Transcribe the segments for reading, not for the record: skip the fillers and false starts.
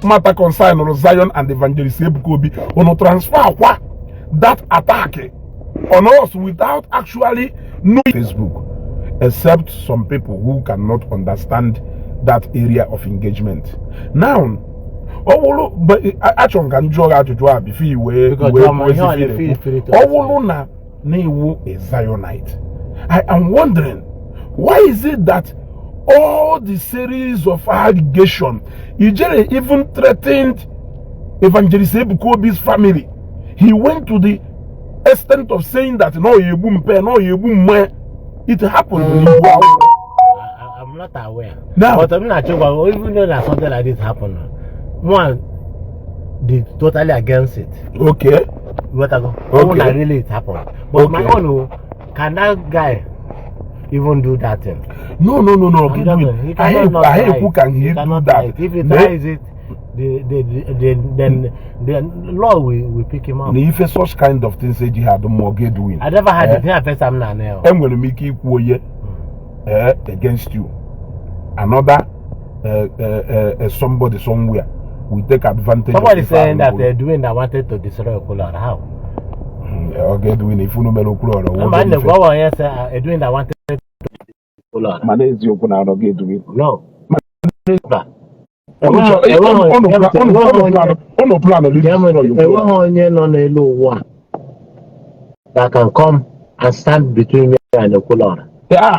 matter concern Zion and Evangelist Ebuka Obi, unu transfer kwa that attack on us without actually knowing Facebook, except some people who cannot understand that area of engagement. Now, ọ bụrụ, achọrọ m ka m jụọ gị ajụjụ a before i wee wee ọ bụrụ na na-ewu a Zionite, I am wondering, why is it that all the series of allegation, Ijele even threatened Evangelist Ebuka Obi's family? He went to the extent of saying that no egbu mpe, no egbu mme. It happened n'Igbo akwụkwọ. I'm not aware. Now, but I'm not sure, even though that something like this happened, one, they totally against it. What I go? Okay. Okay. Really it happened. But my own, oh, can that guy even do that thing? No. He He doesn't. He I cannot not I try who it. can he He do cannot that? try it. If he No. tries it, the then the law will pick him up. Na ife such kind of things ejighị adụ mmụọ ga doing. I never had Eh? it here first time now. Now. Enwere m ike ikwu onye against you, another somebody somewhere will take advantage Somebody of ife saying ahụ that doing that wanted to destroy Okwuluora. How? Ọ ga-eduin ife unu mere Okwuluora. Mba, nne gwa onye sị doing that wanted to destroy Okwuluora. Mana eziokwu na ọ ga-eduin. No. Mba. Unu plan Enweghị onye nọ n'elu ụwa that can come and stand between me and Okwuluora.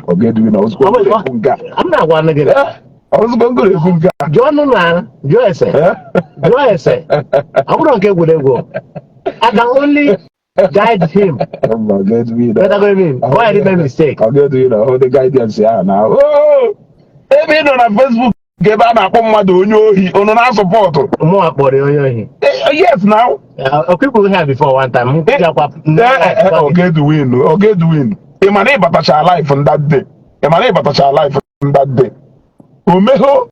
Ọ ga-eduin na ozugbo ekwu nke a. M na-agwa gị. Ozugbo ngoro ekwu nke a. Jụọ nụ na jụọ ese. Jụọ ese. Ọ bụrụ nke egwuregwu. I can only guide him. Mba, ọ ga-eduin. What I mean? Why did I make mistake? Ọ ga-eduin na ọ dị guidance ya na Oh! Ebe ị nọ na Facebook, ebe a na-akpọ mmadụ onye ohi, unu na-asọpọtụ. Mụ akpọrọ ya onye ohi. Yes, now. People here before one time. M gakwa. Ọ ga-eduwin, ọ ga-eduwin. Ị ma na ịbatacha live that day, ị ma na ịbatacha live that day, o megho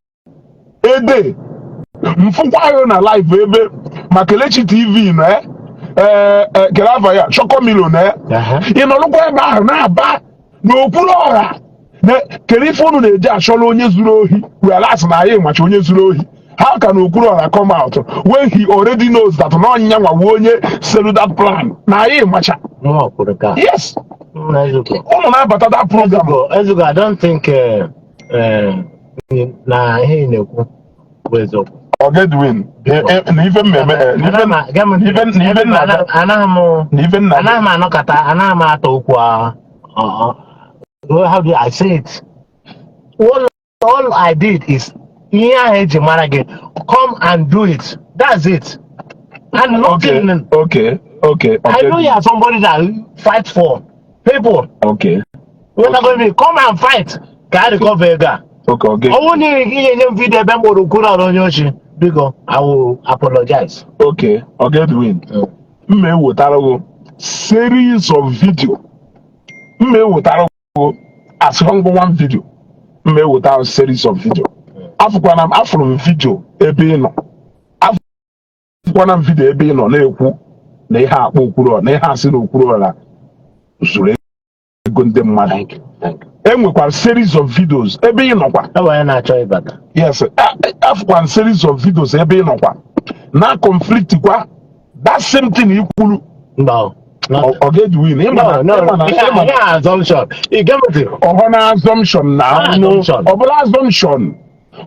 ede mfụkwa ahụ na live ebe ma Kelechi TV nọ, ee, kele afa ya Chokomilo na ị nọrụkwa ebe ahụ na-aba n'okpuru ọha na kele ife unu na-eji achọrọ onye zuru ohi, whereas na anyị macha onye zuru ohi. How can Okwuluora come out when he already knows that na ọnyịnya nwa onye selu that plan na anyị macha? Mụ kwuru ka. Yes. Na Ezugo. Unu na-abata that program. Ezugo, Ezugo, I don't think na ihe ị na-ekwu bụ eziokwu. Ogedwin, na ife mmemme na ife na ife nna Anaghị m na ife nna anaghị m anọkọta, anaghị m ata okwu a. How do I say it? All I did is ihe ahụ eji mara gị, come and do it. That's it. And nothing. I know you are somebody that fight for people. What I'm going to be, come and fight. Ka a recover ego a. Okay. Ọ bụrụ na ị ga-enye m video ebe m kpọrọ Okwuluora onye ochi, biko, I will apologize. Okay, Ogedwin, mma ewetara gị series of video, mma ewetara gị asịrọ ngwa one video, mma ewetara series of video. Afụkwana m, afụrụ m video ebe ị nọ, afụkwana m video ebe ị nọ na-ekwu na ihe akpọ Okwuluora na ihe asị na Okwuluora zuru ego ndị mmadụ. Thank you. Thank you. E nwekwara series of videos ebe ị nọkwa. Ọ bụ onye na-achọ ịbata. Yes, afụkwa series of videos ebe ị nọkwa na conflict kwa that same thing i kwuru. Mba o. Ọ ga-eji win. No, no, no. Ihe a assumption. Ị gee ntị. Ọhọ na assumption na Ah, assumption. Ọ bụla assumption,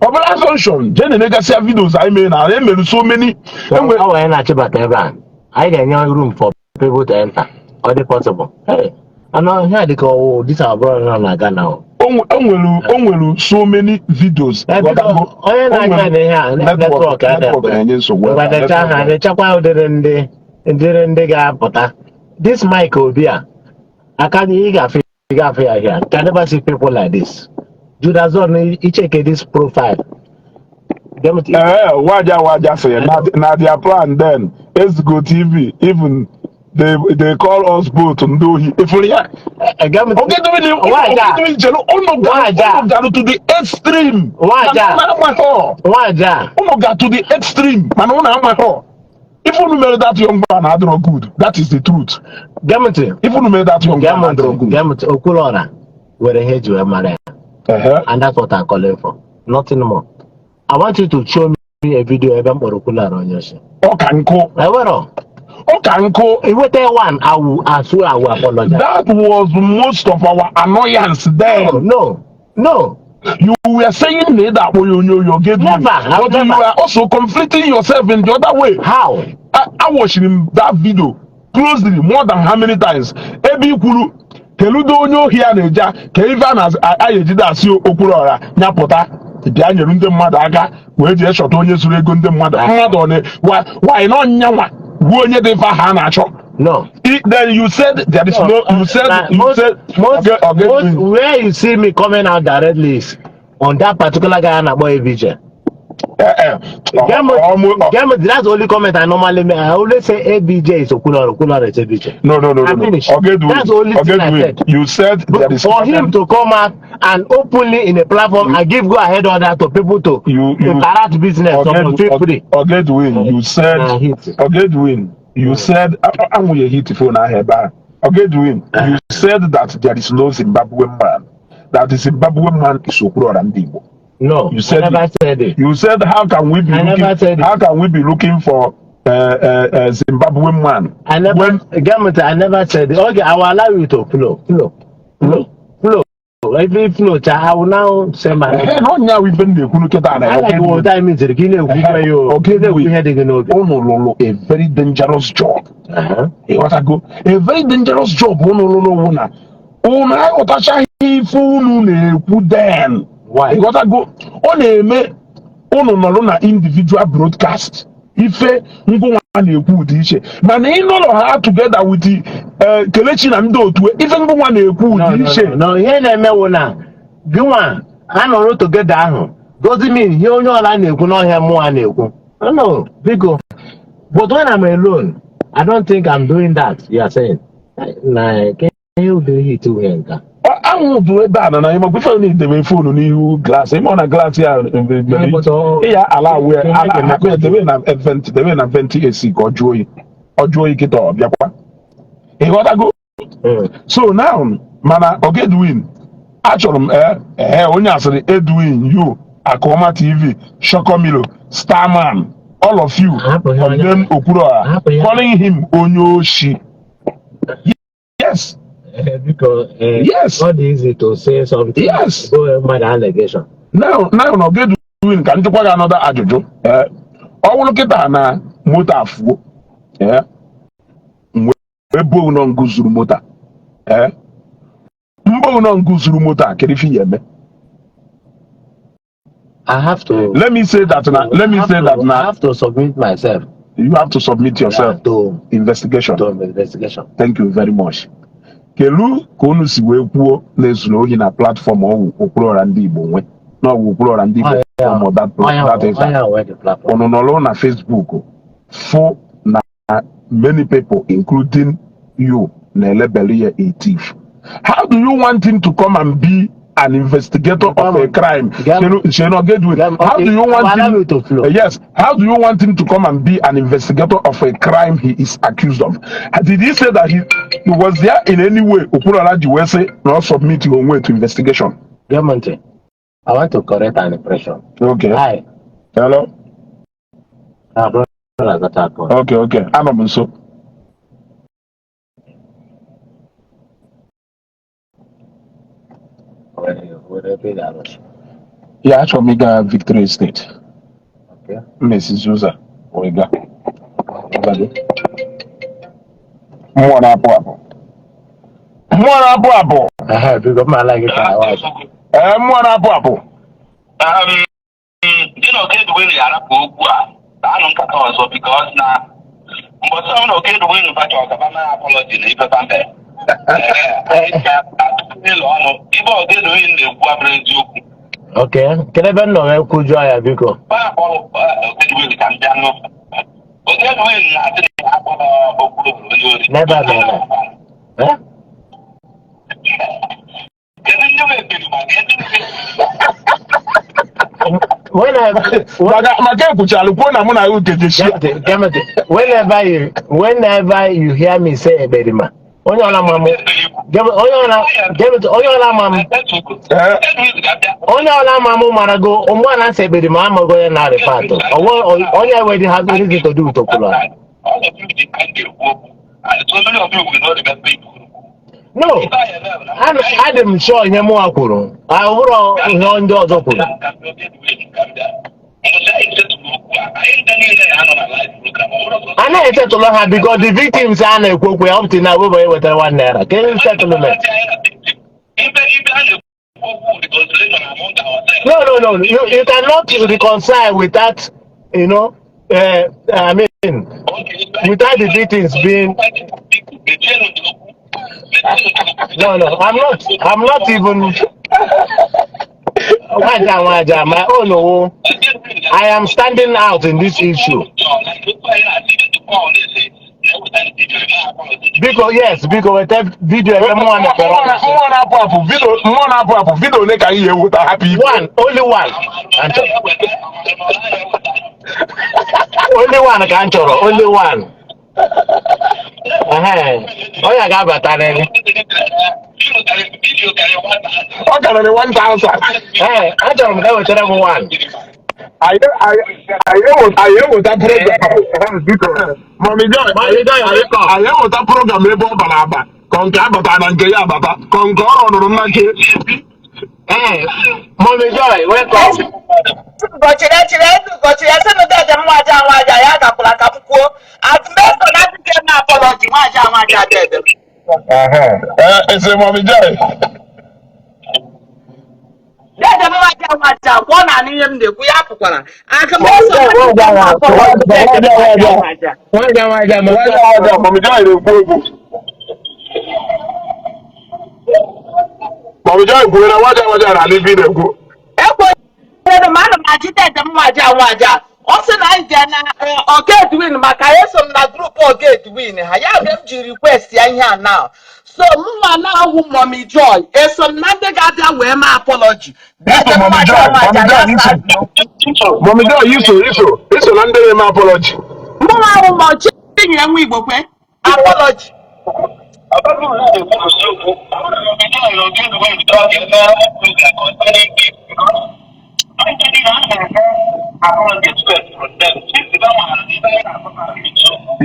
ọ bụla assumption. Jee na-enegasịa videos anyị mere na emere so many enwe. Ọ bụ onye na-achịbata ebe a. Anyị ga-enye room for people to enter. Ọ dị possible. Hey, anọ ihe a dị ka ọwụ this our brother nọ na Ghana o. O nwere so many videos. Eh, biko, onye na-aga na ihe a network a network na-enye nsogbu ebe a. Ngwa ha nechakwa ụdịrị ndị ụdịrị ndị ga-apụta. This Mike Obi a aka ị ga-afụ ya here. Can never see people like this. Judas Zon, icheke this profile. Gee ntị. Ee, waja waja sị na their plan then Ezgo TV, even they call us both ndị ohi efuru ya. Eh, gee ntị. Ogedwin. Waja. Ogedwin, chere, unu gara Waja. unu gara to the extreme. Waja. Mana unu amaghọ. Nwaja. Unu ga to the extreme, mana unu amaghọ ife unu mere. That young man adịrọ good, that is the truth. Gee ntị. Ife unu mere that young Gee man ntị. adịrọ good. Gee ntị. Okwuluora were ihe eji wee mara ya. Ehe. And that's what I'm calling for. Nothing more. I want you to show me me a video ebe m kpọrọ Okwuluọra onye oshi. Ọ ka nkụ. Enwero. Ọ ka nkụ. Iweta one, I will, I swear I will apologize. That was most of our annoyance then. No, no. You were saying na ịda akpọ ya onye ohi, ọ ga-edu. Never, I But you never. are also conflicting yourself in the other way. How? I watched him that video closely more than how many times. Ebe i kwuru keludo onye ohi a na-eje ka ife a na-ejide asị Okwuluọra nyapụta bịa nyere ndị mmadụ aka wee jee chọta onye zuru ego ndị mmadụ mmadụ ọ na why na ọnyanwa wuo onye dị ife ahụ a na-achọ. No. Then you said there is no, you said you most, said most, okay, most, where you see me coming out directly is on that particular guy na-akpọ ABJ. Get me, that's the only comment I normally make. I always say ABJ is Okwuluọra, Okwuluọra is ABJ. No, no, no, no, I no. finished. Okay, That's the only thing I said. You said there is For him to come out and openly in a platform and give go ahead order to people to interact business, someone feel free. Ogedwin, you said Hit. Ogedwin, you said anwụghị hit phone ahụ ebe ahụ. Ogedwin, you said that there is no Zimbabwean man. That the Zimbabwean man is Okwuluọra ndị Igbo. No, You said I never it. Said it. You said how can we be I looking never said it. how can we be looking for Zimbabwean man I never, when get me, I never said it. Okay, I will allow you to flow, flow, flow, flow. Every flow, I will now say my. Ehe, na ọnya ife m na-ekwu kịta na I like what I mean. Gị na-ekwu ikwe ya o. Gị na-ekwu ihe dị gị n'obi. Unu lụrụ a very dangerous job. Ịghọtago, a very dangerous job unu lụrụ wụ na unu aghọtachaghị ife unu na-ekwu then. Why? Ịghọtago, ọ na-eme unu nọrọ na individual broadcast, ife ngụnwa na-ekwu dị iche, mana ịnọrọ ha together with Kelechi na ndị otu, ife ngụnwa na-ekwu No, dị no, iche. no, no. Ihe na-eme wụ na gị nwa anọrọ together ahụ doesn't mean ihe onye ọla na-ekwu n'ọhịa mụnwa na-ekwu. No, no, biko. But when I'm alone, I don't think I'm doing that. You are saying. Na ke ihe ụdịrị hit wee nka. Anwụ dị ebe a na na ịmakwa ife na idebe phone n'ihu glass, ịma ọ na glass ya mere But, ịya ala wee ihe ala ga-eme hapụ ya, debe na vent, debe na vent AC ka ọ jụọ oyi, ọ jụọ oyi kịta ọ bịakwa, ịghọtago? So now, mana Ogedwin, achọrọ m ee onye asịrị Edwin, you Akoma TV, Shokomilo, Starman, all of you Hapụ ya onye- condemn Okwuluọra, Hapụ ya. calling him onye oshi. Yes. Biko, Yes. not easy to say something. Yes. Go mmadụ allegation. Now na Ogedwin, ka njikwa gị anọda ajụjụ. Ee, ọ bụrụ kịta na moto afuo, ee, m wee buo nọ ngụ zuru moto a, ee, mbụ nọ ngụ zuru moto a, kedu ife ya eme? I have to. Let me say that na let me I have say that I na have to submit myself you have to submit yourself to investigation. To investigation. Thank you very much. Kelu ka unu si wee kwuo na ezuru ohi na platform ọwụ Okwuluọra ndị Igbo nwe na ọwụ Okwuluọra ndị Igbo form that that ife a. Oya, where the platform. Unu nọrọ na Facebook fụ na many people, including you, na-elebeli ya a thief. How do you want him to come and be an investigator of a crime? Sheno Gedwin, how do you want Allow him me to flow. Yes, how do you want him to come and be an investigator of a crime he is accused of? Did he say that he was there in any way Okwuluọra ji wee sị na ọ submit onwe to investigation? Gọọmenti, I want to correct an impression. Okay. Hi. Hello. Ah, brother, got that call. Okay, anọ m nso. Were ebe ị ga-arụchi. Ya, achọrọ m ịga Victory Estate. Okay. Mmesizi ụzọ a wee gaa. Mmụọ na-apụ apụ, mmụọ na-apụ apụ. Ehe, biko, mma ala gị ka awa. Ee, mmụọ na-apụ apụ. Gị na Okedwin ya arapụ okwu a anụ nkata ọzọ, because na mbọsị ọbụla Okedwin bacha ọkaba mee apology na ife pampe ịlụ ọnụ ibe Okedwin na-ekwu abụrụ eziokwu. Okay. Kedu ebe m nọ wee kwujọọ ya, biko? Onye akpọrọ Okedwin ka m bịa nụ. Okedwin na-asị na ya akpọrọ okwu onye ori. N'ebe a mere. Eh? Kedu ndị wepere maka ndị wepere? When I when, Maka ekwuchala kwuo na mụ na ya ukejeshi. Whenever you hear me say Eberima, Onye ọla ma m, onye ọla onye ọla ma m, onye ọla ma m marago mgbe a na-asa ekpere ma amago ya na rịpatụ. Onye enweghị ha anything to do with Okwuluọra. All of you dị ka m ga-ekwu okwu, and so many of you will not remember it. No, adị m sure ihe mụnwa kwuru ahụrụ ihe ndị ọzọ kwuru. A na-esetụlụ ha because the victims a na-ekwu okwu ya up to now webe wetara ₦1 ka e settlement. No, you cannot reconcile without I mean, without the victims being. No, I'm not even Waja waja my own. Oh, I am standing out in this issue. Biko, yes, biko weta video ebe mụnwa mepere ọnụ. Mmụọ na-apụ apụ video, mmụọ na-apụ apụ video ole ka anyị eweta hapụ ibe? One, only one. Ka m chọrọ. Only one ka m chọrọ, only one. Ehe, onye ga-abata n'elu. Ọ karịrị 1000. Ee, achọrọ m ka e wetara m one. Anyị eweta program, biko Mummy Joy. Mummy Joy, welcome. Anyị eweta program ebe ọ bara aba ka nke abata na nke ya abata ka nke ọ rọrụrụ nna nke. Ee, Mummy Joy, welcome. Gọchiri echiri gọchiri esi m dede m nwaja nwaja ya gakwara ka m kwuo atụmeso na adịghị m apology nwaja nwaja dede m. Ese Mummy Joy. Dede m nwaja nwaja kwuo na anụ ihe m na-ekwu ya pụkwara atụmeso na adịghị m apology dede m nwaja nwaja. Nwaja nwaja, Mummy Joy. Nwaja, Mummy Joy na-ekwu okwu. Mummy Joy kwuru na nwaja nwaja na ala ibe ị na-ekwu. Ekwenyere m, ana m ajụ dede m nwaja nwaja, ọ sị na anyị jee na Oga Edwin maka eso m na group Oga Edwin ha ya mere m ji request ya ihe a now. So mụnwa na-awụ Mummy Joy, eso m na ndị ga-abịa wee mee apology dede m Mummy nwaja Joy, nwaja Mummy ya Joy, saa. iso. Mummy Joy, iso na ndị na-eme apology. Mụnwa awụ ma Chinyere nwa Igbo kwe apology.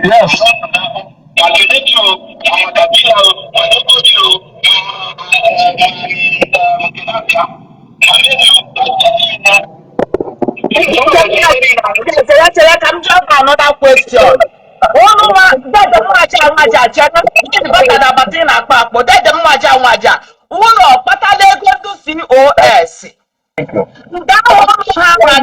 Yes. Chere, chere ka m jụọ gị another question. Ụnụ nwa dede m nwaja nwaja, chere bata na abata ị na-akpọ akpọ dede m nwaja nwaja, ụnụ ọ kpatala ego ndị COS nke ahụ ụnụ ha na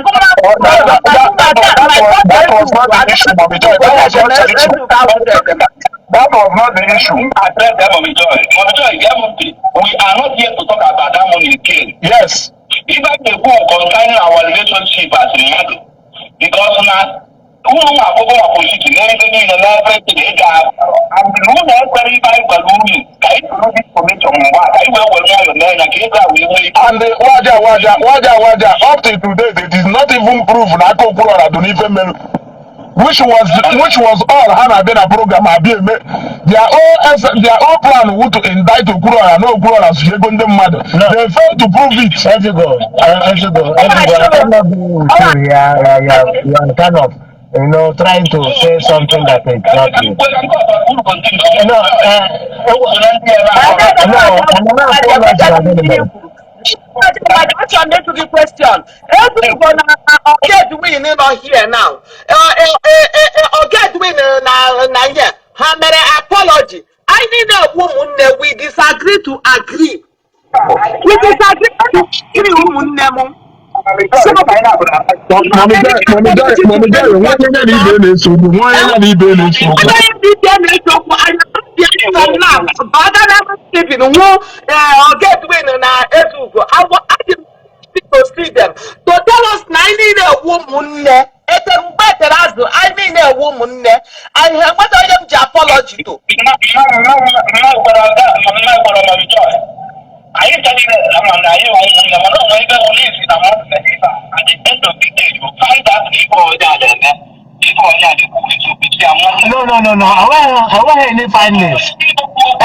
That was not the issue, Mummy Joy. That was not the issue. That was not the issue. Address that, Mummy Joy. Mummy Joy, get me. We are not here to talk about that money again. Yes. If I dey go concerning our relationship as mmadụ, because na unu nwa akwụkwọ nwa position n'ebe niile na everything ị ga and na unu ekwere ibe anyị gwara unu ka anyị soro this information mgbe a ka anyị wee were nwayọọ mee ya ka ego a wee nwee ike. And the waja waja waja waja up till today they did not even prove na aka Okwuluọra dị n'ife melu, which was all ha na-abịa na program abịa eme. Their own plan wu to indict Okwuluọra na Okwuluọra zuru ego ndị mmadụ. No. They failed to prove it. Ezugo, Ezugo, Ezugo, I cannot be with you. Yeah, you are kind of, trying to say something that is not you. Unu continue. No, no, I'm not apologizing anymore. Achọrọ m ịjụ gị question. Ezugo na Oga Edwin nọ here now. Oga Edwin na ihe ha mere apology. Anyị niile bụ ụmụnne, we disagree to agree. We disagree to agree, ụmụnne m. So, Mummy Joy, Mummy Joy, Mummy Joy, nwa onye ya na ibe na-ese okwu, nwa onye ya na ibe na-ese okwu. Onye ndị ike na-ese okwu anya from now ọga na Stephen nwụ Oga Edwin na Ezugo adị m to see them to tell us na anyị niile ewu ụmụnne etere mgbe etere azụ, anyị niile ewu ụmụnne anyị ha enweta onye m ji apology to. Mummy Joy, anyị chọrọ na mana anyị nwe ụmụnne, mana o nwere ebe bụ n'isi na mmadụ na ife a, at the end of the day you find out na ife onye a na-eme, ife onye a na-ekwu eziokwu isi ya nwanne. No, no, no, no. I want any findings.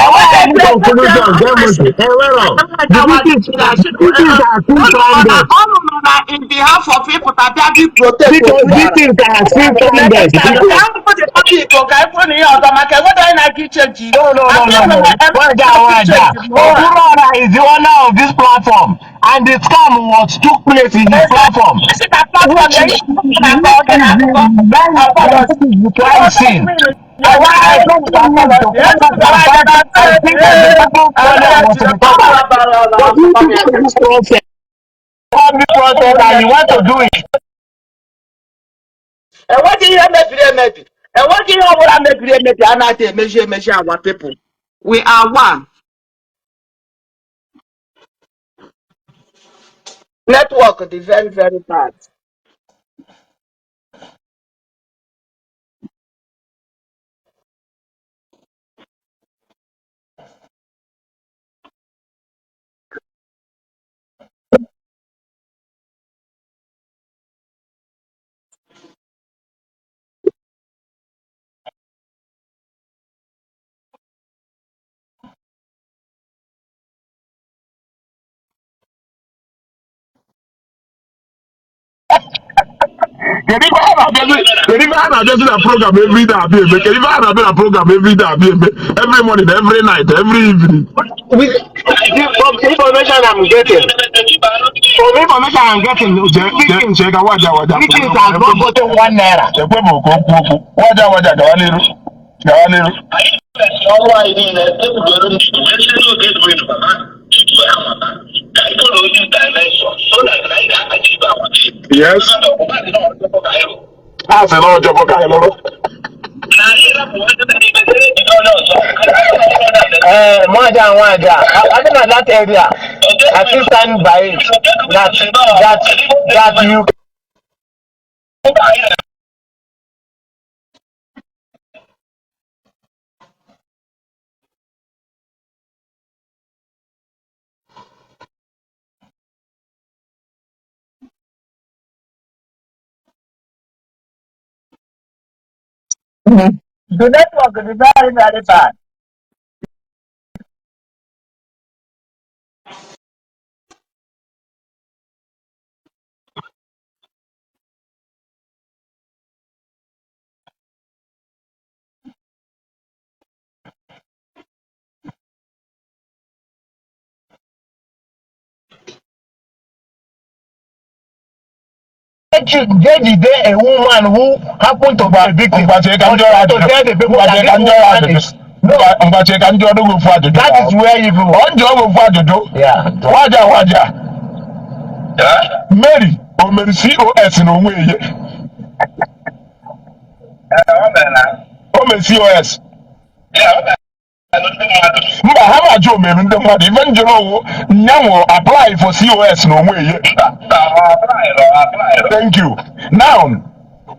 Enweghị any conclusion, gee m ntị. Enwero. The victims are still stranded. Ọnụ nọ na in behalf of ịpụta bịa bi protect Because Okwuluọra. victims are still stranded. Because Ka anyị kwuo na ihe ọzọ maka enweghị onye na-aga ichange. No, no, no, no, no. Waja, waja. Okwuluọra is the owner of this platform, and the scam was took place in his platform, which is the crime scene. And why I don't want to focus on that, I think that the people problem was recovered. But you took this process, public process, and you want to do it. Enweghị ihe mebiri emebi, enweghị ihe ọbụla mebiri emebi a na-adị emeji emeji. Our people, we are one. Network dị very, very bad. Kedu ife a na-abịazi na program everyday abịa eme? Kedu ife a na-abịa na program everyday abịa eme, every morning, every night, every evening? From information I'm getting, victims, Chee ka waja waja victims have not gotten ₦1. Ekwe m ka okwu okwu. Waja waja, gawa n'iru, gawa n'iru. Anyị mesịrị ọrụ anyị niile, ekwugoro ndị Igbo wee sị n'oge Edwin baba tutu ha mata ka anyị follow new dimension so that na anyị ga-achieve our dream. Yes. A sị na ọjọbọ ka anyị lụrụ. Na anyị rapụ onye n'ime ejide onye ọzọ. Nwaja, nwaja, I think na that area, I still stand by it, that you Anyị The network is very, very bad. Jejide a woman who happened to be a victim. Mgbachi ka But njọ try to tell the people that mgbachi ka this njọ woman ajụjụ. is no. Mgbachi ka njọ ọdụ gị ofu ajụjụ. That is where you people. Ọ njọ gị ofu ajụjụ. Yeah. Waja waja, Mary o mere COS na onwe ya? O mere COS? Mba, ha ma-ajụ o mere ndị mmadụ ife njụrụ owu nyanwụ apply for COS na onwe ya. Thank you. Now,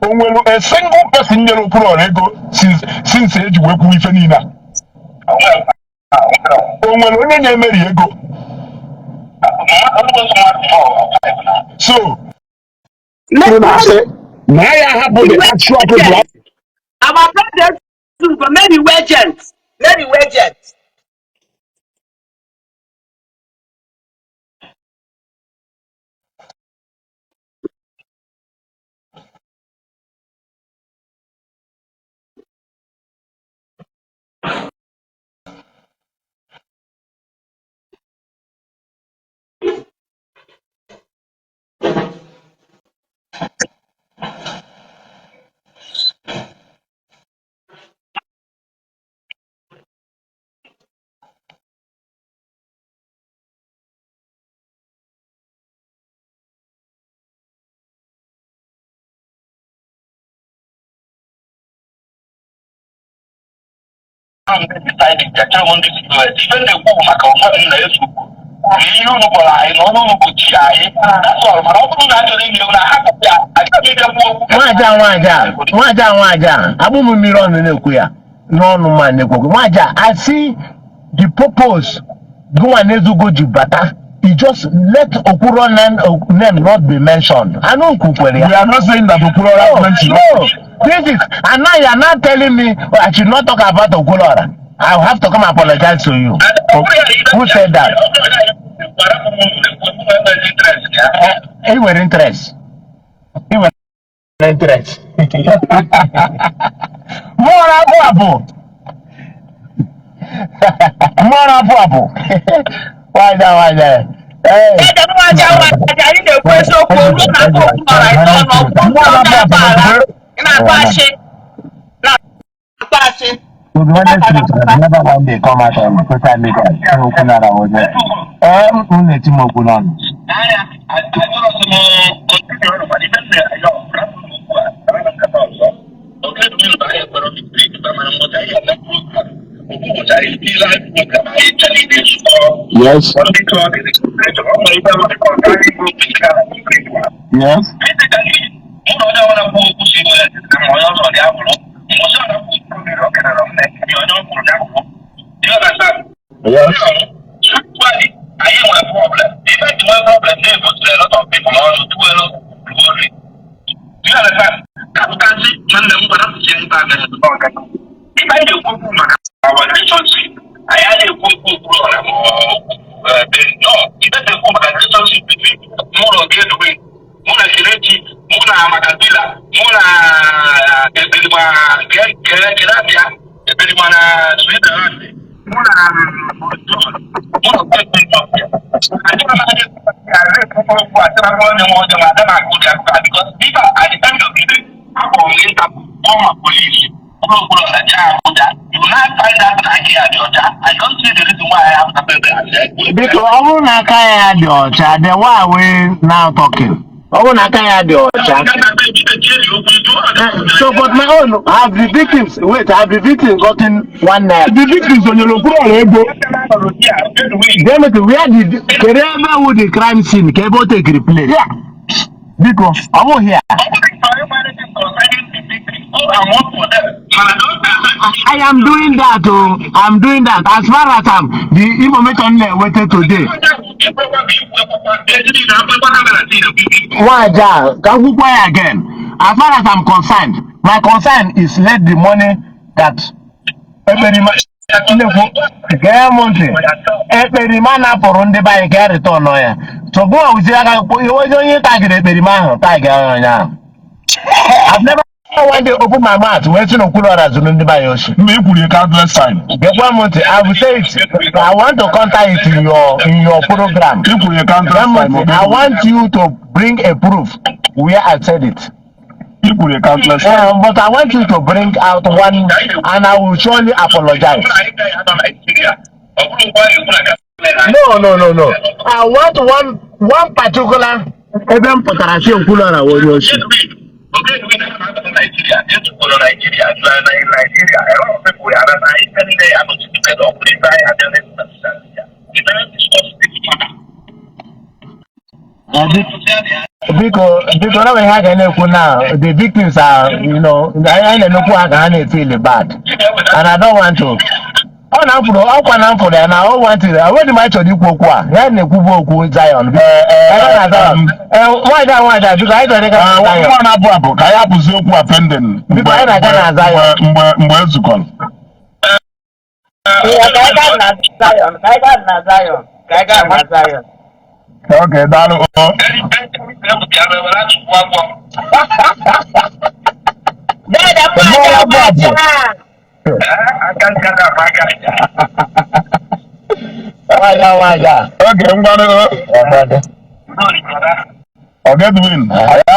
o nwere a single person nyere Okwuluọra ego since eji wee kwuo ife niile a? O nwere onye nye Mary ego? So na-asị na ya ahapụ the actual people. Our president, Mary Wagent. Mary Wagent. Ndị decide achọrọ m ndị COS. Ife na-ekwu bụ maka onwe m na Ezugbo na ihe unu gwara anyị na ọnụ unu gbochiri anyị, that's all. Mana ọ bụrụ na achọrọ inye na hapụ ya, agaghị m ịbịa kwuo okwu. Nwaja, nwaja, nwaja, nwaja, abụ m mmiri ọnụ na-ekwu ya n'ọnụ ma na-ekwu okwu. Nwaja, I see the purpose gụnwa na-ezugo ji bata. You just let Okwuro name not be mentioned. Anụ nkwukwere ya. We are not saying that Okwuluọra No, mentioned. no. This is, and now you are not telling me I should not talk about Okwuluọra. I will have to come apologize to you. Who said that? Ị nwere interest. Ị nwere interest. Mmụọ na-apụ apụ. Mmụọ na-apụ apụ. Nwanyị a, nwanyị a. Ee. Ede nwaja nwaja, anyị na-ekwu eziokwu. Olu na-akpọ Okwuluọra ịtọ n'ọkwụ Mmụọ na-apụ apụ. Ala ị na-akpọ asị, na-akpọ asị. To be honest with you, I never one day come out on social media say Okwuluọra was there. Ee, m na-eti m okwu n'ọnụ. N'anya, achọrọsị m continue ọrụ, mana ibe m na-ayọ rapụ m ugbu a kara na nkata ọzọ. Oge dum anyị ekwere mistake, mana mbọchị anyị eme program, okwu ụbọchị anyị eti live program, anyị chere ide nzukọ. Ndị chọrọ dị registration, ọ nwere ibe mmadụ ọga group nke a na spiritual. Physically, mụ na onye ọbụla kwuo okwu si nwere ma onye ọzọ dị abụrụ mbọchị ọ na-akwụ okwu mmiri o kenere m na onye ọ kwuru ya kwuo. Do you understand? Spiritually, anyị nwere problem. Ife ji nwee problem na-egosiri a lot of people ọnụ tuwelu ori. Do you understand? Kapụtasị nwanne m gwara m sie ife a mere. Ife anyị na-ekwu okwu maka our relationship. Anyị a na-ekwu okwu okwu ọra ma ọ okwu no, ife na-ekwu maka relationship between mụ na Ogedugbe, mụ na Kelechi, mụ na Amakabila, mụ na Ebelima Kelabia, Ebelima na Switzerland, mụ na John, mụ na Ogedugbe. Achọrọ m adị okwu achọrọ m onye nwe onye nwe ada na-akụ ụdị akụkọ a, because ife at the end of the day, akpọrọ m Interpol, kpọọ ma police ụlọ okpuru ọla jee Abuja. You now find out na aka ya dị ọcha. I don't see the reason why I have to pay. Biko, ọ bụrụ na aka ya dị ọcha, then why are we now talking? Ọ bụrụ na aka ya dị ọcha. So, but my own, have the victims, wait, have the victims gotten ₦1? The victims onyere Okwuluọra ego? Damn it, where did, kedu ebe wụ the crime scene, ka ebe o tekiri place? Biko, ọ bụghị ya. I am doing that, oh, I'm doing that. As far as I'm, the information na-enweta today. Nwaja, ka m kwukwa ya again. As far as I'm concerned, my concern is let the money that Ekperima nnekwu, gee m ntị, Ekperima napụrụ ndị be anyị, ka ya return ya. So gụwa wuzie aka onye onye tagịrị Ekperima ahụ, tag onye ahụ. I've never one day open my mouth wee sị na Okwuluọra zuru ndị be anyị oshi. Mgbe i kwuru ya countless time. Gekwa m ntị, I will say it. I want to counter it in your program. I kwuru ya countless Gee m time. ntị, I want you to bring a proof where I said it. I kwuru ya countless time. But I want you to bring out one, and I will surely apologize. No. I want one particular ebe m pụtara si Okwuluọra wụ onye oshi. Nigeria, etukwuru Nigeria, Nigeria, a lot of people are na ife niile ya nọchi together, ọ bụrụ ife anyị abịa na we better discuss this matter. Biko, biko, na ihe a ga na-ekwu now, the victims are, anyị na-emekwu ha ka ha na-efeel bad. And I don't want to. Ọ na mfụrụ ọkwa na mfụrụ ya na ọ want to, enweghị m achọrọ ikwu okwu a. Ya na-ekwubu okwu Zion. Ebe na Zion. Nwaanyị a, nwaanyị a, biko, anyị chọrọ ịga na Zion. Nwa na-abụ abụ ka anyị hapụzi okwu a pending. Biko, anyị na-aga na Zion. Mgbe ezukọrọ. Ya, ka anyị gaa na Zion, ka anyị gaa na Zion, ka anyị gaa na Zion. Okay, daalụ o. Dede Mmụọ mmaja na-abụ abụ. mmaja. Nwaanyị a, nwaanyị a. Okay, ngwanụ o. Oga Edwin,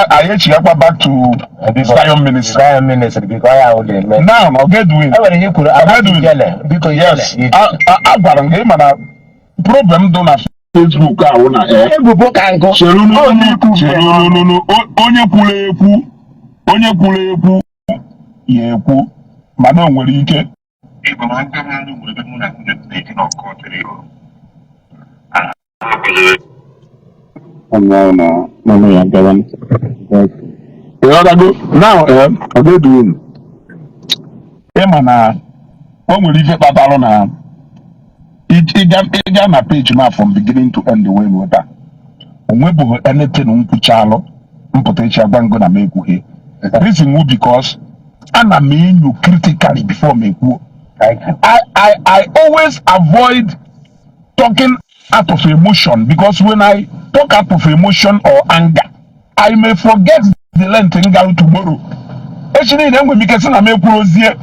anyị echighakwa back to Zion Ministry. Zion Ministry, biko, ọ ya wụ the main. Now, Oga Edwin. E nwere ihe i kwuru Oga Edwin. Ijele, biko, Ijele. Yes, agwara m gị, ma na problem dị na Facebook ahụ na Ebubo ka nkụ. Chere. Ọ na-ekwu. Chere nunu, onye kwuru ekwu, onye kwuru ekwu ya ekwu, mana o nwere ike Igbo ma nke mmadụ nwere ebe mụ na nwunye m na-eji n'ọkụ tiri o. Na na ya gawa. Ịghọtago now? Oga Edwin, ịma na o nwere ife kpatalụ na ịga na page ma from beginning to end wee ruo taa, o nwebụghị anything nkwuchalụ mpụta echi agwa ngo na m ekwughị. Reason wu because ana m enyo critically before m ekwuo. Thank you. I always avoid talking out of emotion because when I talk out of emotion or anger, I may forget the length m garu tomorrow. Echi niile enwere m ike sị na m ekwuru ozie.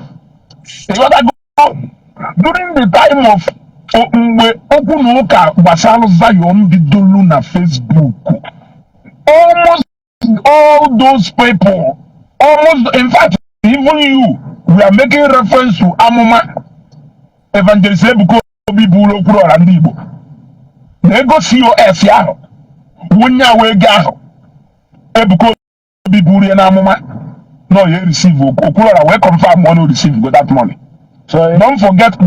Ịghọtago? During the time of mgbe okwu na ụka gbasara Zion bidolu na Facebook, almost all those people, almost, in fact, even you, we are making reference to amụma Evangelist Ebuka Obi buru okwu ọra ndị Igbo na ego COS ahụ, wunye awa ego ahụ Ebuka Obi buru ya n'amụma na ọ ya receive. Okwuluọra wee confirm ọ na receive go that money. So Don't forget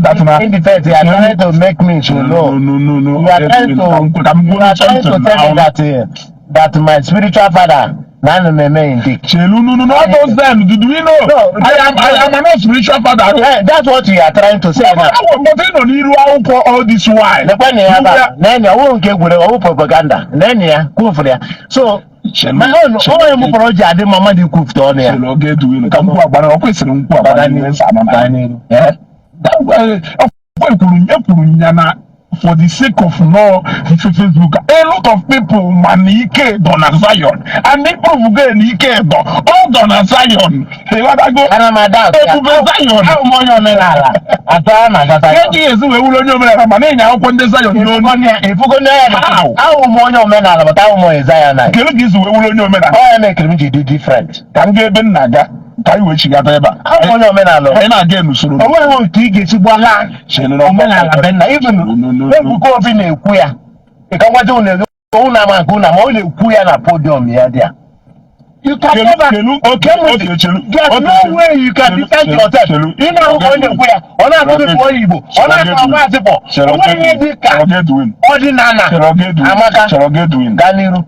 that na in defense, you are trying to make me to know. No. You are trying to Ka m you are trying to something tell me now. that my spiritual father na ana m eme indeed. Chelu, no, all those then, did we know? No. I am not spiritual father. That's what you are trying to say now. But ị nọ n'iru akwụkwọ all this while. Lekwa na ya ebe a, nene ya, ọwụ nke egwuregwu, ọwụ propaganda, nene ya, kwufuru ya. So Chelu, my own chelu, onye m kpọrọ ji adị mma mmadụ ikwufute ọnụ ya. Chelu, oge Edwin, ka m kwuo agbara, ọ kwesịrị nkwu agbara n'ihe nsọ anọ na. Gaa n'iru. Eh? Ekwuru ya na for the sake of no ife Facebook, a lot of people ma na ike dọ na Zion and they prove go na ike dọ ọ dọ na Zion. Ịghọtago? Ana m ada atụ ya. Ebube Zion. Ahụ m onye omenala atọ a na-agata ya. Ejighị ezi wee wuru onye omenala ma na-enye akwụkwọ ndị Zion n'onu. Ịfụgo nne ya. How? Ahụ m onye omenala, but ahụ m onye Zionite. Kedu ka isi wee wuru onye omenala? Ọ ya mekiri m ji dị different. Ka m gaa ebe m na-aga, ka anyị wee chigata ebe a. Ahụ m onye omenala. Anyị na-aga n'usoro. O nweghị otu ị ga-esi gbala omenala be nna. Even No, no, no, no. Ebuka Obi na-ekwu ya. Ị ka ngwaji unu unu ama nke unu ama, ọ na-ekwu ya na podium ya dị a. You can Chelu, never chelu, okay, chelu. There's Okay, no chelu. way you can Chelu, defend chelu, yourself. chelu. Ị na-ahụ ka ọ na-ekwu ya, ọ na-atụ gị onye Igbo, ọ na-atụ agwa asịpọ. Chere. O nweghị ihe dị ka Chere, Edwin. ọdịnala. Chere, Edwin. Amaka. Chere, Edwin. Gaa n'iru.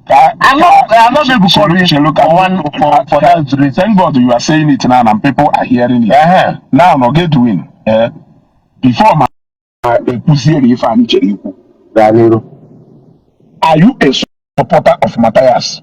Ka I'm not Ebuka Obi Chelu, ka for that reason. Thank God you are saying it now and people are hearing it. Now, no, Edwin, eh, before ma ekwuziere ife anyị chere ikwu. Gaa n'iru. Are you a supporter of Matthias?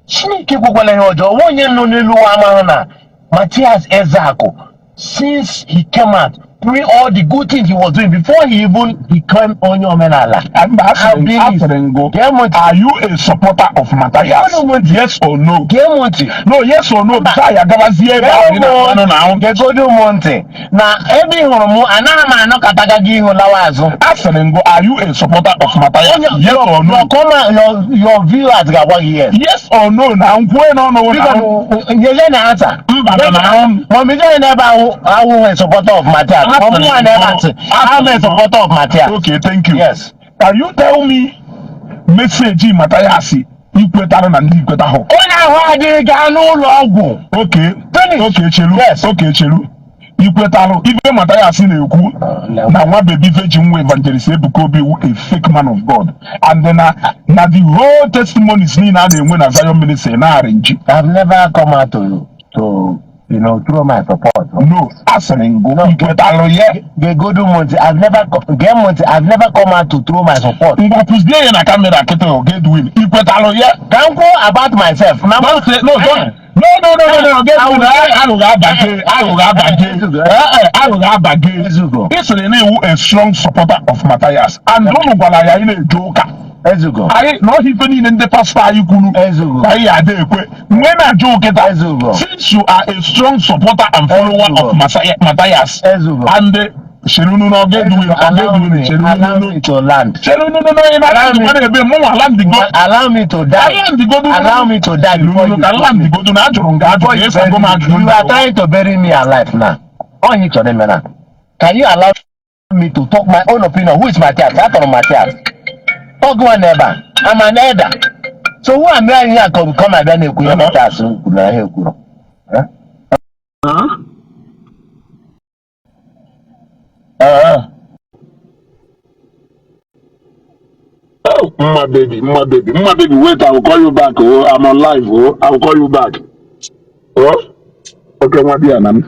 Chineke ekwekwala ihe ọjọọ. Onwe onye nọ n'elu ụwa amaghị na Matthias Ezeaku, since he came out doing all the good things he was doing before he even became onye omenala. Mba, asịrị I've been- asịrị ngụ. Gee m ntị. Are you a supporter of Matthias? Gee m ntị. Yes or no? Gee m ntị. No, yes or no? Before ya gabazie ebe ahụ ị na-agbanụ na ahụ. Gegodu m ntị na ebe ị hụrụ m, anaghị m anọkọtaga gị ihu lawa azụ. Asịrị ngụ, are you a supporter of Matthias? Yes or no? Your comment, your viewers ga-agwa gị yes. Yes or no na nkwue n'ọnụ na Biko, nyezie na answer. Mba, na ahụ. Mọm ijere n'ebe ahụ awụ a supporter of Matthias. Mọm nwa n'ebe a sị, I'm a supporter of Matthias. Okay, thank you. Yes. Can you tell me message Matthias ikwetara na ndị ikweta hụ? Onye ahụ adịghị gaa n'ụlọ ọgwụ. Okay. Finish. Okay, chelu. Yes. Okay, chelu. Ikwetalụ ife Matthias na-ekwu na nwa baby virgin nwa Evangelist Ebuka Obi wu a fake man of God and na the whole testimonies niile a na-enwe na Zion Ministry na-arị nji. I've never come out to throw my support. No, asịrị ngụ, ikwetalụ ya? Gegodu m ntị. I've never gee m ntị. I've never come out to throw my support. Ngwa, kwụzie ya na camera kịta. Oge Edwin, ikwetalụ ya? Ka m kwuo about myself. Na Don't say no, don't, no, no, no, no, no. Get aghụghọ abaje, aghụghọ abaje. Eh, aghụghọ abaje. Ezugo. Ị sịrị na iwu a strong supporter of Matthias and unu gwara ya anyị na-eje ụka. Ezugo. Anyị na ọhịa ife niile ndị pastọ anyị kwuru Ezugo. ka anyị ada ekwe mgbe na-ajụ kịta. Ezugo. Since you are a strong supporter and follower Ezugo. of Matthias Ezugo. and cherunu na oge Edwin, oge Allow Edwin, me, allow cherunu, me to land. cherunu, no, ị na-ajụkwa na ebe mụ nwa landigo. Allow me to die. Landigodu. Allow me to die before you. Ka landigodu na ajụrụ nga ajụrụ ịsago m ajụjụ. You are trying to bury me alive now. All you chọrọ ime now. Can you allow me to talk my own opinion? Who is Matthias? Atọrọ Matthias. Talk one ebe a. I'm an elder. So who am I here come abịa na-ekwu ihe Matthias kwuru na ihe kwuru? Eh? Eh. Oh, Mma baby, Mma baby, Mma baby, wait, I will call you back. Oh, I'm on live. Oh, I will call you back. Oh, okay, nwa bịa na m.